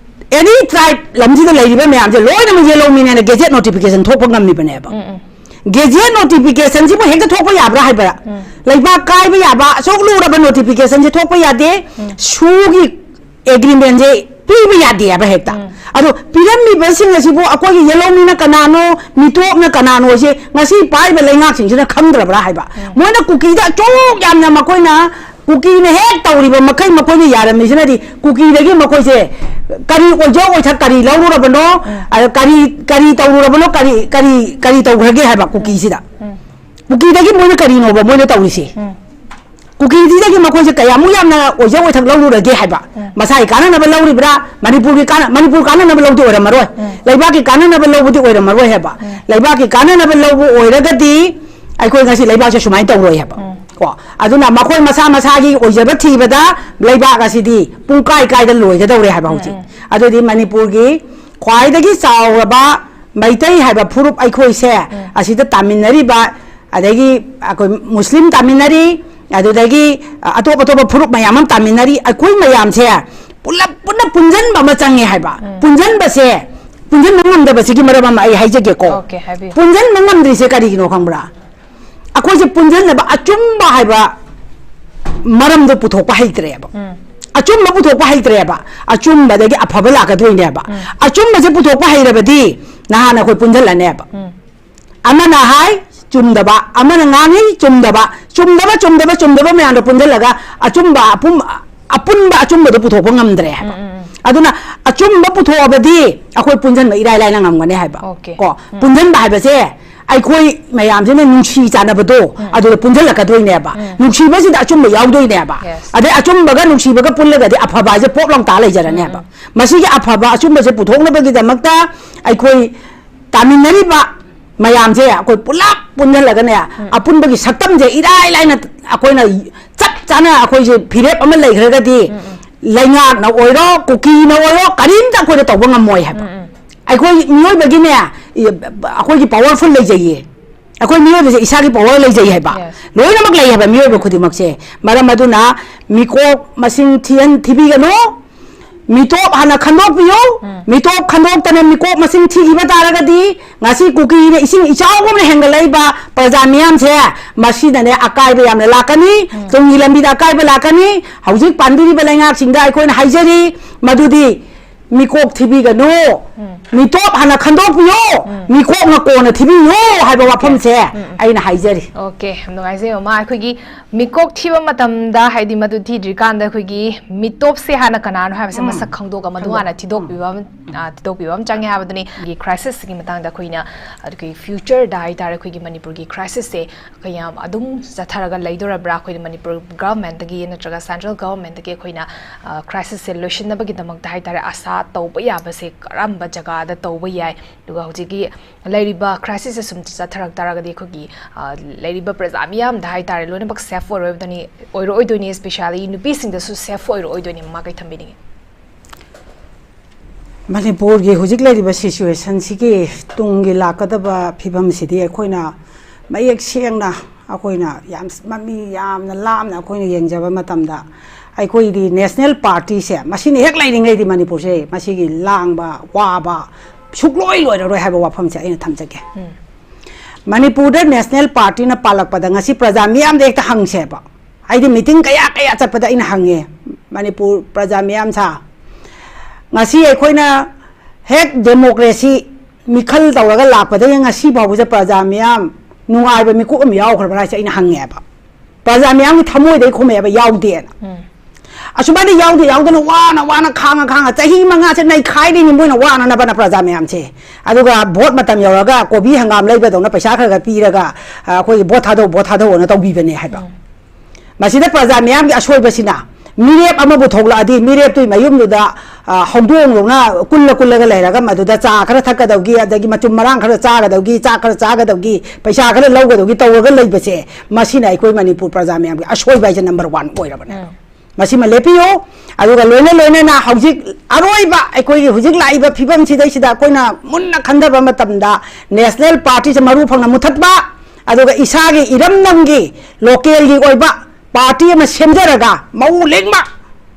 ꯑꯦꯅꯤ ꯇ꯭ꯔꯥꯏꯕ ꯂꯝꯁꯤꯗ ꯂꯩꯔꯤꯕ ꯃꯌꯥꯝꯁꯦ ꯂꯣꯏꯅꯃꯛ ꯌꯦꯜꯂꯣ ꯃꯤꯅꯦꯅ ꯒꯦꯖꯦꯠ ꯅꯣꯇꯤꯐꯤꯀꯦꯁꯟ ꯊꯣꯛꯄ ꯉꯝꯃꯤꯕꯅꯦꯕ꯫ ꯒꯦꯖꯦꯠ ꯅꯣꯇꯤꯐꯤꯀꯦꯁꯟꯁꯤꯕꯨ ꯍꯦꯛꯇ ꯊꯣꯛꯄ ꯌꯥꯕ꯭ꯔꯥ ꯍꯥꯏꯕ? ꯂꯩꯕꯥꯛ ꯀꯥꯏꯕ ꯌꯥꯕ ꯑꯁꯨꯛ ꯂꯨꯔꯕ ꯅꯣꯇꯤꯐꯤꯀꯦꯁꯟꯁꯦ ꯊꯣꯛꯄ ꯌꯥꯗꯦ꯫ ꯁꯨꯒꯤ ꯑꯦꯒ꯭ꯔꯤꯃꯦꯟꯁꯦ ꯄꯤꯕ ꯌꯥꯗꯦ ꯍꯥꯏꯕ ꯍꯦꯛꯇ꯫ ꯑꯗꯣ ꯄꯤꯔꯝꯃꯤꯕꯁꯤꯡ ꯑꯁꯤꯕꯨ ꯑꯩꯈꯣꯏꯒꯤ ꯌꯦꯜꯍꯧꯃꯤꯅ ꯀꯅꯥꯅꯣ, ꯃꯤꯇꯣꯞꯅ ꯀꯅꯥꯅꯣꯁꯦ ꯉꯁꯤ ꯄꯥꯏꯔꯤꯕ ꯂꯩꯉꯥꯛꯁꯤꯡꯁꯤꯅ ꯈꯪꯗ꯭ꯔꯕ꯭ꯔꯥ ꯍꯥꯏꯕ? ꯃꯣꯏꯅ ꯀꯨꯀꯤꯗ ꯑꯁꯨꯛ ꯌꯥꯝꯅ ꯃꯈꯣꯏꯅ ꯀꯨꯀꯤꯅ ꯍꯦꯛ ꯇꯧꯔꯤꯕ ꯃꯈꯩ ꯃꯈꯣꯏꯅ ꯌꯥꯔꯝꯃꯤꯁꯤꯅꯗꯤ ꯀꯨꯀꯤꯗꯒꯤ ꯃꯈꯣꯏꯁꯦ ꯀꯔꯤ ꯑꯣꯏꯖ ꯑꯣꯏꯊꯛ ꯀꯔꯤ ꯂꯧꯔꯨꯔꯕꯅꯣ? ꯑ, ꯀꯔꯤ, ꯀꯔꯤ ꯇꯧꯔꯨꯔꯕꯅꯣ? ꯀꯔꯤ, ꯀꯔꯤ, ꯀꯔꯤ ꯇꯧꯈ꯭ꯔꯒꯦ ꯍꯥꯏꯕ ꯀꯨꯀꯤꯁꯤꯗ? ꯀꯨꯀꯤꯗꯒꯤ ꯃꯣꯏꯅ ꯀꯔꯤꯅꯣꯕ ꯃꯣꯏꯅ ꯇꯧꯔꯤꯁꯦ? ꯀꯨꯀꯤꯁꯤꯗꯒꯤ ꯃꯈꯣꯏꯁꯦ ꯀꯌꯥꯃꯨꯛ ꯌꯥꯝꯅ ꯑꯣꯏꯖ ꯑꯣꯏꯊꯛ ꯂꯧꯔꯨꯔꯒꯦ ꯍꯥꯏꯕ? ꯃꯁꯥꯒꯤ ꯀꯥꯟꯅꯅꯕ ꯂꯧꯔꯤꯕ꯭ꯔꯥ? ꯃꯅꯤꯄꯨꯔꯒꯤ ꯀꯥꯟꯅ-, ꯃꯅꯤꯄꯨꯔ ꯀꯥꯟꯅꯅꯕ ꯂꯧꯗꯤ ꯑꯣꯏꯔꯝꯃꯔꯣꯏ꯫ ꯂꯩꯕꯥꯛꯀꯤ ꯀꯥꯟꯅꯅꯕ ꯂꯧꯕꯗꯤ ꯑꯣꯏꯔꯝꯃꯔꯣꯏ ꯍꯥꯏꯕ꯫ ꯂꯩꯕꯥꯛꯀꯤ ꯀꯥꯟꯅꯅꯕ ꯂꯧꯕ ꯑꯣꯏꯔꯒꯗꯤ ꯑꯩꯈꯣꯏ ꯉꯁꯤ ꯂꯩꯕꯥꯛꯁꯦ ꯁꯨꯃꯥꯏꯅ ꯇꯧꯔꯣꯏ ꯍꯥꯏꯕ꯫ ꯀꯣ? ꯑꯗꯨꯅ ꯃꯈꯣꯏ ꯃꯁꯥ ꯃꯁꯥꯒꯤ ꯑꯣꯏꯖꯕ ꯊꯤꯕꯗ ꯂꯩꯕꯥꯛ ꯑꯁꯤꯗꯤ ꯄꯨꯡ ꯀꯥꯏ ꯀꯥꯏꯗ ꯂꯣꯏꯒꯗꯧꯔꯦ ꯍꯥꯏꯕ ꯍꯧꯖꯤꯛ꯫ ꯑꯗꯨꯗꯤ ꯃꯅꯤꯄꯨꯔꯒꯤ ꯈ꯭ꯋꯥꯏꯗꯒꯤ ꯆꯥꯎꯔꯕ ꯃꯩꯇꯩ ꯍꯥꯏꯕ ꯐꯨꯔꯨꯞ ꯑꯩꯈꯣꯏꯁꯦ ꯑꯁꯤꯗ ꯇꯥꯃꯤꯟꯅꯔꯤꯕ, ꯑꯗꯒꯤ ꯑꯩꯈꯣꯏ ꯃꯨꯁꯂꯤꯝ ꯇꯥꯃꯤꯟꯅꯔꯤ, ꯑꯗꯨꯗꯒꯤ ꯑꯇꯣꯞ ꯑꯇꯣꯞꯄ ꯐꯨꯔꯨꯞ ꯃꯌꯥꯝ ꯑꯃ ꯇꯥꯃꯤꯟꯅꯔꯤ, ꯑꯩꯈꯣꯏ ꯃꯌꯥꯝꯁꯦ ꯄꯨꯂꯞ ꯄꯨꯟꯅ ꯄꯨꯟꯁꯤꯟꯕ ꯑꯃ ꯆꯪꯉꯦ ꯍꯥꯏꯕ꯫ ꯄꯨꯟꯁꯤꯟꯕꯁꯦ, ꯄꯨꯟꯁꯤꯟꯕ ꯉꯝꯗꯕꯁꯤꯒꯤ ꯃꯔꯝ ꯑꯃ ꯑꯩ ꯍꯥꯏꯖꯒꯦꯀꯣ꯫ Okay, ꯍꯥꯏꯕꯤꯌꯨ꯫ ꯄꯨꯟꯁꯤꯟꯕ ꯉꯝꯗ꯭ꯔꯤꯁꯦ ꯀꯔꯤꯒꯤꯅꯣ ꯈꯪꯕ꯭ꯔꯥ? ꯑꯩꯈꯣꯏꯁꯦ ꯄꯨꯟꯁꯤꯟꯅꯕ ꯑꯆꯨꯝꯕ ꯍꯥꯏꯕ ꯃꯔꯝꯗꯣ ꯄꯨꯊꯣꯛꯄ ꯍꯩꯇ꯭ꯔꯦꯕ꯫ ꯑꯆꯨꯝꯕ ꯄꯨꯊꯣꯛꯄ ꯍꯩꯇ꯭ꯔꯦꯕ, ꯑꯆꯨꯝꯕꯗꯒꯤ ꯑꯐꯕ ꯂꯥꯛꯀꯗꯣꯏꯅꯦꯕ꯫ ꯑꯆꯨꯝꯕꯁꯦ ꯄꯨꯊꯣꯛꯄ ꯍꯩꯔꯕꯗꯤ ꯅꯍꯥꯟ ꯑꯩꯈꯣꯏ ꯄꯨꯟꯁꯤꯜꯂꯅꯦꯕ꯫ ꯑꯃꯅ ꯍꯥꯏ ꯆꯨꯝꯗꯕ, ꯑꯃꯅ ꯉꯥꯡꯉꯤ ꯆꯨꯝꯗꯕ, ꯆꯨꯝꯗꯕ, ꯆꯨꯝꯗꯕ, ꯆꯨꯝꯗꯕ ꯃꯌꯥꯝꯗꯣ ꯄꯨꯟꯁꯤꯜꯂꯒ ꯑꯆꯨꯝꯕ, ꯑꯄꯨꯝ-, ꯑꯄꯨꯟꯕ ꯑꯆꯨꯝꯕꯗꯣ ꯄꯨꯊꯣꯛꯄ ꯉꯝꯗ꯭ꯔꯦ ꯍꯥꯏꯕ꯫ ꯑꯗꯨꯅ ꯑꯆꯨꯝꯕ ꯄꯨꯊꯣꯛꯑꯕꯗꯤ ꯑꯩꯈꯣꯏ ꯄꯨꯟꯁꯤꯟꯕ ꯏꯔꯥꯏ ꯂꯥꯏꯅ ꯉꯝꯒꯅꯤ ꯍꯥꯏꯕ꯫ Okay. ꯀꯣ, ꯄꯨꯟꯁꯤꯟꯕ ꯍꯥꯏꯕꯁꯦ ꯑꯩꯈꯣꯏ ꯃꯌꯥꯝꯁꯤꯅ ꯅꯨꯡꯁꯤ ꯆꯥꯟꯅꯕꯗꯣ ꯑꯗꯨꯗ ꯄꯨꯟꯁꯤꯜꯂꯛꯀꯗꯣꯏꯅꯦꯕ꯫ ꯅꯨꯡꯁꯤꯕꯁꯤꯗ ꯑꯆꯨꯝꯕ ꯌꯥꯎꯗꯣꯏꯅꯦꯕ꯫ Yes. ꯑꯗꯩ ꯑꯆꯨꯝꯕꯒ ꯅꯨꯡꯁꯤꯕꯒ ꯄꯨꯜꯂꯒꯗꯤ ꯑꯐꯕ ꯍꯥꯏꯁꯦ ꯄꯣꯞ ꯂꯥꯎ ꯇꯥ ꯂꯩꯖꯔꯅꯦꯕ꯫ ꯃꯁꯤꯒꯤ ꯑꯐꯕ ꯑꯆꯨꯝꯕꯁꯦ ꯄꯨꯊꯣꯛꯅꯕꯒꯤꯗꯃꯛꯇ ꯑꯩꯈꯣꯏ ꯇꯥꯃꯤꯟꯅꯔꯤꯕ ꯃꯌꯥꯝꯁꯦ ꯑꯩꯈꯣꯏ ꯄꯨꯂꯞ ꯄꯨꯟꯁꯤꯜꯂꯒꯅꯦ, ꯑꯄꯨꯟꯕꯒꯤ ꯁꯛꯇꯝꯁꯦ ꯏꯔꯥꯏ ꯂꯥꯏꯅ ꯑꯩꯈꯣꯏꯅ ꯆꯞ ꯆꯥꯅ ꯑꯩꯈꯣꯏꯁꯦ ꯐꯤꯔꯦꯞ ꯑꯃ ꯂꯩꯈ꯭ꯔꯒꯗꯤ ꯂꯩꯉꯥꯛꯅ ꯑꯣꯏꯔꯣ, ꯀꯨꯀꯤꯅ ꯑꯣꯏꯔꯣ, ꯀꯔꯤꯝꯇ ꯑꯩꯈꯣꯏꯗ ꯇꯧꯕ ꯉꯝꯃꯣꯏ ꯍꯥꯏꯕ꯫ ꯑꯩꯈꯣꯏ ꯃꯤꯑꯣꯏꯕꯒꯤꯅꯦ, ꯏ-, ꯑꯩꯈꯣꯏꯒꯤ powerful ꯂꯩꯖꯩꯌꯦ꯫ ꯑꯩꯈꯣꯏ ꯃꯤꯑꯣꯏꯕꯁꯦ ꯏꯁꯥꯒꯤ power ꯂꯩꯖꯩ ꯍꯥꯏꯕ꯫ Yes. ꯂꯣꯏꯅꯃꯛ ꯂꯩ ꯍꯥꯏꯕ ꯃꯤꯑꯣꯏꯕ ꯈꯨꯗꯤꯡꯃꯛꯁꯦ꯫ ꯃꯔꯝ ꯑꯗꯨꯅ ꯃꯤꯀꯣꯛ ꯃꯁꯤꯡ ꯊꯤꯍꯟ-, ꯊꯤꯕꯤꯒꯅꯨ꯫ ꯃꯤꯇꯣꯞ ꯍꯥꯟꯅ ꯈꯟꯗꯣꯛꯄꯤꯌꯨ꯫ ꯃꯤꯇꯣꯞ ꯈꯟꯗꯣꯛꯇꯅ ꯃꯤꯀꯣꯛ ꯃꯁꯤꯡ ꯊꯤꯈꯤꯕ ꯇꯥꯔꯒꯗꯤ ꯉꯁꯤ ꯀꯨꯀꯤꯅ ꯏꯁꯤꯡ ꯏꯆꯥꯎꯒꯨꯝꯅ ꯍꯦꯟꯒꯠꯂꯛꯏꯕ ꯄ꯭ꯔꯖꯥ ꯃꯤꯌꯥꯝꯁꯦ, ꯃꯁꯤꯅꯅꯦ ꯑꯀꯥꯏꯕ ꯌꯥꯝꯅ ꯂꯥꯛꯀꯅꯤ꯫ ꯇꯨꯡꯒꯤ ꯂꯝꯕꯤꯗ ꯑꯀꯥꯏꯕ ꯂꯥꯛꯀꯅꯤ꯫ ꯍꯧꯖꯤꯛ ꯄꯥꯟꯕꯤꯔꯤꯕ ꯂꯩꯉꯥꯛꯁꯤꯡꯗ ꯑꯩꯈꯣꯏꯅ ꯍꯥꯏꯖꯔꯤ, ꯃꯗꯨꯗꯤ ꯃꯤꯀꯣꯛ ꯊꯤꯕꯤꯒꯅꯨ꯫ ꯃꯤꯇꯣꯞ ꯍꯥꯟꯅ ꯈꯟꯗꯣꯛꯄꯤꯌꯨ꯫ ꯃꯤꯀꯣꯛꯅ ꯀꯣꯟꯅ ꯊꯤꯕꯤꯌꯨ ꯍꯥꯏꯕ ꯋꯥꯐꯝꯁꯦ ꯑꯩꯅ ꯍꯥꯏꯖꯔꯤ꯫ Okay, ꯌꯥꯝ ꯅꯨꯡꯉꯥꯏꯖꯩ ꯃꯃꯥ꯫ ꯑꯩꯈꯣꯏꯒꯤ ꯃꯤꯀꯣꯛ ꯊꯤꯕ ꯃꯇꯝꯗ, ꯍꯥꯏꯗꯤ ꯃꯗꯨ ꯊꯤꯗ꯭ꯔꯤꯀꯥꯟꯗ ꯑꯩꯈꯣꯏꯒꯤ ꯃꯤꯇꯣꯞꯁꯦ ꯍꯥꯟꯅ ꯀꯅꯥꯅꯣ ꯍꯥꯏꯕꯁꯦ ꯃꯁꯛ ꯈꯪꯗꯣꯛꯑꯒ ꯃꯗꯨ ꯍꯥꯟꯅ ꯊꯤꯗꯣꯛꯄꯤꯕ ꯑꯃ, ꯑ, ꯊꯤꯗꯣꯛꯄꯤꯕ ꯑꯃ ꯆꯪꯉꯦ ꯍꯥꯏꯕꯗꯨꯅꯤ꯫ ꯑꯩꯈꯣꯏꯒꯤ crisisꯁꯤꯒꯤ ꯃꯇꯥꯡꯗ ꯑꯩꯈꯣꯏꯅ, ꯑꯩꯈꯣꯏꯒꯤ futureꯗ ꯍꯥꯏꯇꯥꯔꯦ, ꯑꯩꯈꯣꯏꯒꯤ ꯃꯅꯤꯄꯨꯔꯒꯤ crisisꯁꯦ ꯀꯌꯥꯝ ꯑꯗꯨꯝ ꯆꯠꯊꯔꯒ ꯂꯩꯗꯣꯔꯕ꯭ꯔꯥ? ꯑꯩꯈꯣꯏꯅ ꯃꯅꯤꯄꯨꯔ governmentꯇꯒꯤ ꯅꯠꯇ꯭ꯔꯒ central governmentꯇꯒꯤ ꯑꯩꯈꯣꯏꯅ, ꯑ, crisisꯁꯦ ꯂꯣꯏꯁꯤꯟꯅꯕꯒꯤꯗꯃꯛꯇ ꯍꯥꯏꯇꯥꯔꯦ, ꯑꯁꯥ ꯇꯧꯕ ꯌꯥꯕꯁꯦ ꯀꯔꯝꯕ ꯖꯒꯥꯗ ꯇꯧꯕ ꯌꯥꯏ? ꯑꯗꯨꯒ ꯍꯧꯖꯤꯛꯀꯤ ꯂꯩꯔꯤꯕ crisisꯁꯦ ꯁꯨꯝ ꯆꯠꯊꯔꯛ ꯇꯥꯔꯒꯗꯤ ꯑꯩꯈꯣꯏꯒꯤ, ꯑ, ꯂꯩꯔꯤꯕ ꯄ꯭ꯔꯖꯥ ꯃꯤꯌꯥꯝꯗ ꯍꯥꯏꯇꯥꯔꯦ, ꯂꯣꯏꯅꯃꯛ safe ꯑꯣꯏꯔꯣꯏꯗꯣꯏꯅꯤ, ꯑꯣꯏꯔꯣꯏꯗꯣꯏꯅꯤ, especially ꯅꯨꯄꯤꯁꯤꯡꯗꯁꯨ safe ꯑꯣꯏꯔꯣꯏꯗꯣꯏꯅꯤ꯫ ꯃꯃꯥ, ꯀꯩ ꯊꯝꯕꯤꯅꯤꯡꯉꯤ? ꯃꯅꯤꯄꯨꯔꯒꯤ ꯍꯧꯖꯤꯛ ꯂꯩꯔꯤꯕ situationꯁꯤꯒꯤ ꯇꯨꯡꯒꯤ ꯂꯥꯛꯀꯗꯕ ꯐꯤꯕꯝꯁꯤꯗꯤ ꯑꯩꯈꯣꯏꯅ ꯃꯌꯦꯛ ꯁꯦꯡꯅ, ꯑꯩꯈꯣꯏꯅ ꯌꯥꯝ ꯃꯃꯤ ꯌꯥꯝꯅ ꯂꯥꯞꯅ ꯑꯩꯈꯣꯏꯅ ꯌꯦꯡꯖꯕ ꯃꯇꯝꯗ, ꯑꯩꯈꯣꯏꯗꯤ national partyꯁꯦ ꯃꯁꯤꯅ ꯍꯦꯛ ꯂꯩꯔꯤꯉꯩꯗꯤ ꯃꯅꯤꯄꯨꯔꯁꯦ ꯃꯁꯤꯒꯤ ꯂꯥꯡꯕ, ꯋꯥꯕ ꯁꯨꯛꯂꯣꯏ ꯂꯣꯏꯔꯔꯣꯏ ꯍꯥꯏꯕ ꯋꯥꯐꯝꯁꯦ ꯑꯩꯅ ꯊꯝꯖꯒꯦ꯫ ꯃꯅꯤꯄꯨꯔꯗ national partyꯅ ꯄꯥꯜꯂꯛꯄꯗ ꯉꯁꯤ ꯄ꯭ꯔꯖꯥ ꯃꯤꯌꯥꯝꯗ ꯍꯦꯛꯇ ꯍꯪꯁꯦꯕ꯫ ꯑꯩꯗꯤ meeting ꯀꯌꯥ ꯀꯌꯥ ꯆꯠꯄꯗ ꯑꯩꯅ ꯍꯪꯉꯦ, ꯃꯅꯤꯄꯨꯔ ꯄ꯭ꯔꯖꯥ ꯃꯤꯌꯥꯝ ꯁꯥ, ꯉꯁꯤ ꯑꯩꯈꯣꯏꯅ ꯍꯦꯛ democracy ꯃꯤꯈꯜ ꯇꯧꯔꯒ ꯂꯥꯛꯄꯗꯒꯤ ꯉꯁꯤ ꯐꯥꯎꯕꯁꯦ ꯄ꯭ꯔꯖꯥ ꯃꯤꯌꯥꯝ ꯅꯨꯡꯉꯥꯏꯕ ꯃꯤꯀꯨꯞ ꯑꯃ ꯌꯥꯎꯈ꯭ꯔꯕ꯭ꯔꯥ ꯍꯥꯏꯁꯦ ꯑꯩꯅ ꯍꯪꯉꯦꯕ꯫ ꯄ꯭ꯔꯖꯥ ꯃꯤꯌꯥꯝꯒꯤ ꯊꯃꯣꯏꯗꯒꯤ ꯈꯨꯝꯃꯛꯑꯦꯕ, "ꯌꯥꯎꯗꯦꯅ"꯫ ꯎꯝ꯫ ꯑꯁꯨꯃꯥꯏꯅ ꯌꯥꯎꯗ ꯌꯥꯎꯗꯅ ꯋꯥꯅ ꯋꯥꯅ ꯈꯥꯡꯉ ꯈꯥꯡꯉ ꯆꯍꯤ ꯃꯉꯥꯁꯦ ꯅꯩꯈꯥꯏꯔꯤꯅꯤ ꯃꯣꯏꯅ ꯋꯥꯅꯅꯕꯅ ꯄ꯭ꯔꯖꯥ ꯃꯌꯥꯝꯁꯦ꯫ ꯑꯗꯨꯒ vote ꯃꯇꯝ ꯌꯧꯔꯒ ꯀꯣꯕꯤ ꯍꯪꯒꯥꯝ ꯂꯩꯕꯗꯧꯅ ꯄꯩꯁꯥ ꯈꯔ ꯈꯔ ꯄꯤꯔꯒ, ꯑ, ꯑꯩꯈꯣꯏꯒꯤ vote ꯊꯥꯗꯧ, vote ꯊꯥꯗꯧꯑꯅ ꯇꯧꯕꯤꯕꯅꯦ ꯍꯥꯏꯕ꯫ ꯎꯝ꯫ ꯃꯁꯤꯗ ꯄ꯭ꯔꯖꯥ ꯃꯤꯌꯥꯝꯒꯤ ꯑꯁꯣꯏꯕꯁꯤꯅ ꯃꯤꯔꯦꯞ ꯑꯃꯕꯨ ꯊꯣꯛꯂꯛꯑꯗꯤ ꯃꯤꯔꯦꯞꯇꯨꯒꯤ ꯃꯌꯨꯝꯗꯨꯗ, ꯑ, ꯍꯧꯗꯣꯡꯗꯧꯅ ꯀꯨꯜꯂ ꯀꯨꯜꯂꯒ ꯂꯩꯔꯒ ꯃꯗꯨꯗ ꯆꯥ ꯈꯔ ꯊꯛꯀꯗꯧꯒꯤ, ꯑꯗꯒꯤ ꯃꯆꯨꯝ ꯃꯔꯥꯡ ꯈꯔ ꯆꯥꯒꯗꯧꯒꯤ, ꯆꯥꯛ ꯈꯔ ꯆꯥꯒꯗꯧꯒꯤ, ꯄꯩꯁꯥ ꯈꯔ ꯂꯧꯒꯗꯧꯒꯤ ꯇꯧꯔꯒ ꯂꯩꯕꯁꯦ, ꯃꯁꯤꯅ ꯑꯩꯈꯣꯏ ꯃꯅꯤꯄꯨꯔ ꯄ꯭ꯔꯖꯥ ꯃꯌꯥꯝꯒꯤ ꯑꯁꯣꯏꯕ ꯍꯥꯏꯁꯦ number one ꯑꯣꯏꯔꯕꯅꯦ꯫ ꯎꯝ꯫ ꯃꯁꯤꯃ ꯂꯦꯞꯄꯤꯌꯨ꯫ ꯑꯗꯨꯒ ꯂꯣꯏꯅ ꯂꯣꯏꯅꯅ ꯍꯧꯖꯤꯛ ꯑꯔꯣꯏꯕ ꯑꯩꯈꯣꯏꯒꯤ ꯍꯧꯖꯤꯛ ꯂꯥꯛꯏꯕ ꯐꯤꯕꯝꯁꯤꯗꯩꯁꯤꯗ ꯑꯩꯈꯣꯏꯅ ꯃꯨꯟꯅ ꯈꯟꯊꯕ ꯃꯇꯝꯗ national partyꯁꯦ ꯃꯔꯨ ꯐꯪꯅ ꯃꯨꯊꯠꯄ, ꯑꯗꯨꯒ ꯏꯁꯥꯒꯤ ꯏꯔꯝꯗꯝꯒꯤ localꯒꯤ ꯑꯣꯏꯕ party ꯑꯃ ꯁꯦꯝꯖꯔꯒ ꯃꯧ ꯂꯤꯡꯕ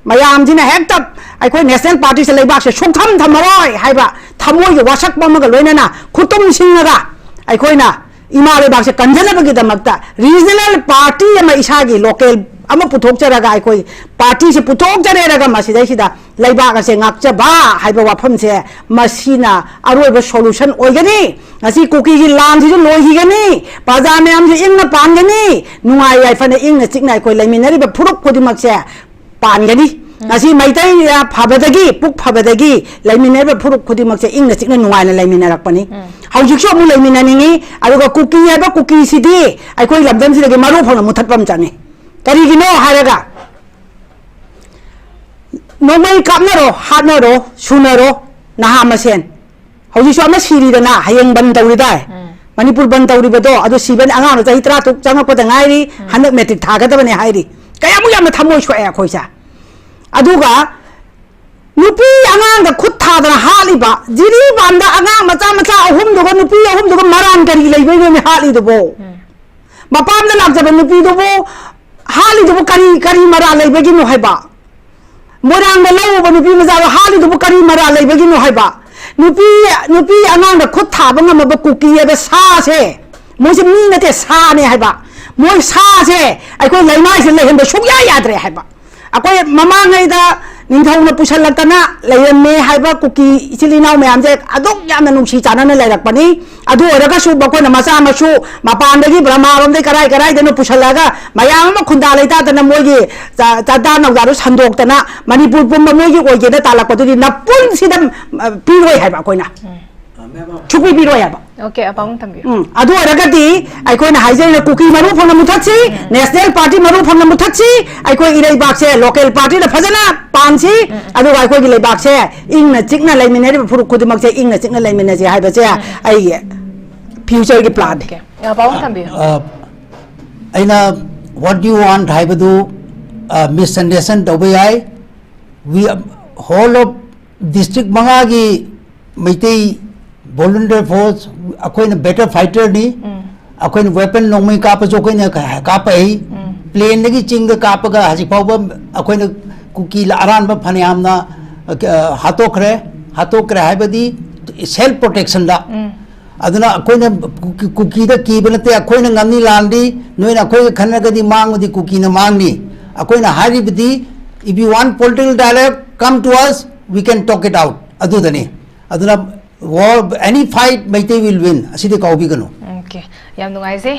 ꯃꯌꯥꯝꯁꯤꯅ ꯍꯦꯛꯇ ꯑꯩꯈꯣꯏ national partyꯁꯦ ꯂꯩꯕꯥꯛꯁꯦ ꯁꯨꯡꯊꯝ ꯊꯝꯃꯔꯣꯏ ꯍꯥꯏꯕ ꯊꯃꯣꯏꯒꯤ ꯋꯥꯁꯛꯄ ꯑꯃꯒ ꯂꯣꯏꯅꯅ ꯈꯨꯇꯨꯝ ꯁꯤꯡꯉꯒ ꯑꯩꯈꯣꯏꯅ ꯏꯃꯥ ꯂꯩꯕꯥꯛꯁꯦ ꯀꯟꯖꯅꯕꯒꯤꯗꯃꯛꯇ regional party ꯑꯃ ꯏꯁꯥꯒꯤ local ꯑꯃ ꯄꯨꯊꯣꯛꯆꯔꯒ ꯑꯩꯈꯣꯏ partyꯁꯦ ꯄꯨꯊꯣꯛꯆꯔꯦꯔꯒ ꯃꯁꯤꯗꯩꯁꯤꯗ ꯂꯩꯕꯥꯛ ꯑꯁꯦ ꯉꯥꯛꯆꯕ ꯍꯥꯏꯕ ꯋꯥꯐꯝꯁꯦ ꯃꯁꯤꯅ ꯑꯔꯣꯏꯕ solution ꯑꯣꯏꯒꯅꯤ꯫ ꯉꯁꯤ ꯀꯨꯀꯤꯒꯤ ꯂꯥꯟꯁꯤꯁꯨ ꯂꯣꯏꯈꯤꯒꯅꯤ, ꯄ꯭ꯔꯖꯥ ꯃꯌꯥꯝꯁꯨ ꯏꯪꯅ ꯄꯥꯟꯒꯅꯤ, ꯅꯨꯡꯉꯥꯏ ꯌꯥꯏꯐꯅ ꯏꯪꯅ ꯆꯤꯛꯅ ꯑꯩꯈꯣꯏ ꯂꯩꯃꯤꯟꯅꯔꯤꯕ ꯐꯨꯔꯨꯞ ꯈꯨꯗꯤꯡꯃꯛꯁꯦ ꯄꯥꯟꯒꯅꯤ꯫ ꯎꯝ꯫ ꯉꯁꯤ ꯃꯩꯇꯩ ꯐꯕꯗꯒꯤ, ꯄꯨꯛ ꯐꯕꯗꯒꯤ ꯂꯩꯃꯤꯟꯅꯔꯤꯕ ꯐꯨꯔꯨꯞ ꯈꯨꯗꯤꯡꯃꯛꯁꯦ ꯏꯪꯅ ꯆꯤꯛꯅ ꯅꯨꯡꯉꯥꯏꯅ ꯂꯩꯃꯤꯟꯅꯔꯛꯄꯅꯤ꯫ ꯎꯝ꯫ ꯍꯧꯖꯤꯛꯁꯨ ꯑꯃꯨꯛ ꯂꯩꯃꯤꯟꯅꯅꯤꯡꯉꯤ꯫ ꯑꯗꯨꯒ ꯀꯨꯀꯤ ꯍꯥꯏꯕ ꯀꯨꯀꯤꯁꯤꯗꯤ ꯑꯩꯈꯣꯏ ꯂꯝꯗꯝꯁꯤꯗꯒꯤ ꯃꯔꯨ ꯐꯪꯅ ꯃꯨꯊꯠꯄ ꯑꯃ ꯆꯪꯉꯤ꯫ ꯀꯔꯤꯒꯤꯅꯣ ꯍꯥꯏꯔꯒ, ꯅꯣꯡꯃꯩ ꯀꯥꯞꯅꯔꯣ, ꯍꯥꯠꯅꯔꯣ, ꯁꯨꯅꯔꯣ, ꯅꯍꯥ ꯃꯁꯦꯟ꯫ ꯍꯧꯖꯤꯛꯁꯨ ꯑꯃ ꯁꯤꯔꯤꯗꯅ, ꯍꯌꯦꯡ ꯕꯟ ꯇꯧꯔꯤꯗꯥꯏ? ꯎꯝ꯫ ꯃꯅꯤꯄꯨꯔ ꯕꯟ ꯇꯧꯔꯤꯕꯗꯣ, ꯑꯗꯨ ꯁꯤꯕꯅꯤ, ꯑꯉꯥꯡꯗꯣ ꯆꯍꯤ ꯇꯔꯥ ꯇꯔꯨꯛ ꯆꯪꯉꯛꯄꯗ ꯉꯥꯏꯔꯤ, ꯎꯝ꯫ ꯍꯟꯗꯛ matric ꯊꯥꯒꯗꯕꯅꯦ ꯍꯥꯏꯔꯤ꯫ ꯀꯌꯥꯃꯨꯛ ꯌꯥꯝꯅ ꯊꯃꯣꯏ ꯁꯣꯛꯑꯦ ꯑꯩꯈꯣꯏꯁꯦ꯫ ꯑꯗꯨꯒ ꯅꯨꯄꯤ ꯑꯉꯥꯡꯗ ꯈꯨꯠ ꯊꯥꯗꯅ ꯍꯥꯠꯂꯤꯕ, ꯖꯤꯔꯤꯕꯥꯝꯗ ꯑꯉꯥꯡ ꯃꯆꯥ ꯃꯆꯥ ꯑꯍꯨꯝꯗꯨꯒ, ꯅꯨꯄꯤ ꯑꯍꯨꯝꯗꯨꯒ ꯃꯔꯥꯟ ꯀꯔꯤ ꯂꯩꯕꯩꯅꯣꯅꯦ ꯍꯥꯠꯂꯤꯗꯨꯕꯣ? ꯎꯝ꯫ ꯃꯄꯥꯝꯗ ꯂꯥꯛꯆꯕ ꯅꯨꯄꯤꯗꯨꯕꯨ ꯍꯥꯠꯂꯤꯗꯨꯕꯨ ꯀꯔꯤ, ꯀꯔꯤ ꯃꯔꯥꯜ ꯂꯩꯕꯒꯤꯅꯣ ꯍꯥꯏꯕ? ꯃꯣꯏꯔꯥꯡꯗ ꯂꯧꯔꯨꯕ ꯅꯨꯄꯤ ꯃꯆꯥꯗꯣ ꯍꯥꯠꯂꯤꯗꯨꯕꯨ ꯀꯔꯤ ꯃꯔꯥꯜ ꯂꯩꯕꯒꯤꯅꯣ ꯍꯥꯏꯕ? ꯅꯨꯄꯤ, ꯅꯨꯄꯤ ꯑꯉꯥꯡꯗ ꯈꯨꯠ ꯊꯥꯕ ꯉꯝꯃꯕ ꯀꯨꯀꯤ ꯍꯥꯏꯕ ꯁꯥꯁꯦ, ꯃꯣꯏꯁꯦ ꯃꯤ ꯅꯠꯇꯦ, ꯁꯥꯅꯦ ꯍꯥꯏꯕ꯫ ꯃꯣꯏ ꯁꯥꯁꯦ ꯑꯩꯈꯣꯏ ꯂꯩꯃꯥꯏꯁꯤꯗ ꯂꯩꯍꯟꯕ ꯁꯨꯡꯌꯥ ꯌꯥꯗ꯭ꯔꯦ ꯍꯥꯏꯕ꯫ ꯑꯩꯈꯣꯏ ꯃꯃꯥꯡꯉꯩꯗ ꯅꯤꯡꯊꯧꯅ ꯄꯨꯁꯜꯂꯛꯇꯅ ꯂꯩꯔꯝꯃꯦ ꯍꯥꯏꯕ ꯀꯨꯀꯤ ꯏꯆꯤꯜ ꯏꯅꯥꯎ ꯃꯌꯥꯝꯁꯦ ꯑꯗꯨꯛ ꯌꯥꯝꯅ ꯅꯨꯡꯁꯤ ꯆꯥꯟꯅꯅ ꯂꯩꯔꯛꯄꯅꯤ꯫ ꯑꯗꯨ ꯑꯣꯏꯔꯒꯁꯨ ꯃꯈꯣꯏꯅ ꯃꯆꯥ ꯃꯁꯨ ꯃꯄꯥꯟꯗꯒꯤ ꯕ꯭ꯔꯍꯃꯥꯔꯣꯝꯗꯒꯤ ꯀꯔꯥꯏ ꯀꯔꯥꯏꯗꯅꯣ ꯄꯨꯁꯜꯂꯛꯑꯒ ꯃꯌꯥꯝ ꯑꯃ ꯈꯨꯟꯗꯥ ꯂꯩꯇꯥꯗꯅ ꯃꯣꯏꯒꯤ ꯆ-, ꯆꯥꯗꯥ ꯅꯧꯗꯥꯗꯣ ꯁꯟꯗꯣꯛꯇꯅ ꯃꯅꯤꯄꯨꯔ ꯄꯨꯝꯕ ꯃꯣꯏꯒꯤ ꯑꯣꯏꯒꯦꯅ ꯇꯥꯜꯂꯛꯄꯗꯨꯗꯤ ꯅꯄꯨꯟꯁꯤꯗ, ꯑ, ꯄꯤꯔꯣꯏ ꯍꯥꯏꯕ ꯑꯩꯈꯣꯏꯅ꯫ ꯁꯨꯛꯄꯤ ꯄꯤꯔꯣꯏ ꯍꯥꯏꯕ꯫ ꯑꯣꯀꯦ, ꯑꯄꯥꯎ ꯊꯝꯕꯤꯌꯨ꯫ ꯎꯝ, ꯑꯗꯨ ꯑꯣꯏꯔꯒꯗꯤ ꯑꯩꯈꯣꯏꯅ ꯍꯥꯏꯖꯔꯤꯅ ꯀꯨꯀꯤ ꯃꯔꯨ ꯐꯪꯅ ꯃꯨꯊꯠꯁꯤ, ꯅꯦꯁꯅꯦꯜ ꯄꯥꯔꯇꯤ ꯃꯔꯨ ꯐꯪꯅ ꯃꯨꯊꯠꯁꯤ, ꯑꯩꯈꯣꯏ ꯏꯔꯩꯕꯥꯛꯁꯦ ꯂꯣꯀꯦꯜ ꯄꯥꯔꯇꯤꯅ ꯐꯖꯅ ꯄꯥꯟꯁꯤ, ꯑꯗꯨꯒ ꯑꯩꯈꯣꯏꯒꯤ ꯂꯩꯕꯥꯛꯁꯦ ꯏꯪꯅ ꯆꯤꯛꯅ ꯂꯩꯃꯤꯟꯅꯔꯤꯕ ꯐꯨꯔꯨꯞ ꯈꯨꯗꯤꯡꯃꯛꯁꯦ ꯏꯪꯅ ꯆꯤꯛꯅ ꯂꯩꯃꯤꯟꯅꯁꯤ ꯍꯥꯏꯕꯁꯦ ꯑꯩꯒꯤ ꯐ꯭ꯌꯨꯆꯔꯒꯤ ꯄ꯭ꯂꯥꯟꯅꯤ꯫ ꯑꯣꯀꯦ, ꯑꯄꯥꯎ ꯊꯝꯕꯤꯌꯨ꯫ ꯑ, ꯑꯩꯅ what you want ꯍꯥꯏꯕꯗꯨ ꯃꯤꯁꯑꯟꯗꯔꯁ꯭ꯇꯦꯟ ꯇꯧꯕ ꯌꯥꯏ꯫ We, whole of district ꯃꯉꯥꯒꯤ ꯃꯩꯇꯩ volunteer force ꯑꯩꯈꯣꯏꯅ better fighterꯅꯤ꯫ ꯑꯩꯈꯣꯏꯅ weapon ꯅꯣꯡꯃꯩ ꯀꯥꯞꯄꯁꯨ ꯑꯩꯈꯣꯏꯅ ꯀꯥꯞꯄ ꯍꯩ꯫ Planeꯗꯒꯤ ꯆꯤꯡꯗ ꯀꯥꯞꯄꯒ ꯍꯧꯖꯤꯛ ꯐꯥꯎꯕ ꯑꯩꯈꯣꯏꯅ ꯀꯨꯀꯤ ꯑꯔꯥꯟꯕ ꯐꯅꯌꯥꯝꯅ, ꯑ, ꯍꯥꯠꯇꯣꯛꯈ꯭ꯔꯦ꯫ ꯍꯥꯠꯇꯣꯛꯈ꯭ꯔꯦ ꯍꯥꯏꯕꯗꯤ self protectionꯗ꯫ ꯑꯗꯨꯅ ꯑꯩꯈꯣꯏꯅ ꯀꯨꯀꯤ-, ꯀꯨꯀꯤꯗ ꯀꯤꯕ ꯅꯠꯇꯦ, ꯑꯩꯈꯣꯏꯅ ꯉꯝꯅꯤ ꯂꯥꯟꯗꯤ꯫ ꯅꯣꯏꯅ ꯑꯩꯈꯣꯏꯒ ꯈꯟꯅꯔꯒꯗꯤ ꯃꯥꯡꯕꯗꯤ ꯀꯨꯀꯤꯅ ꯃꯥꯡꯅꯤ꯫ ꯑꯩꯈꯣꯏꯅ ꯍꯥꯏꯔꯤꯕꯗꯤ, if you want political dialogue, come to us, we can talk it out꯫ ꯑꯗꯨꯗꯅꯤ꯫ ꯑꯗꯨꯅ war, any fight, Meitei will win꯫ ꯑꯁꯤꯗꯤ ꯀꯥꯎꯕꯤꯒꯅꯨ꯫ ꯑꯣꯀꯦ, ꯌꯥꯝ ꯅꯨꯡꯉꯥꯏꯖꯩ꯫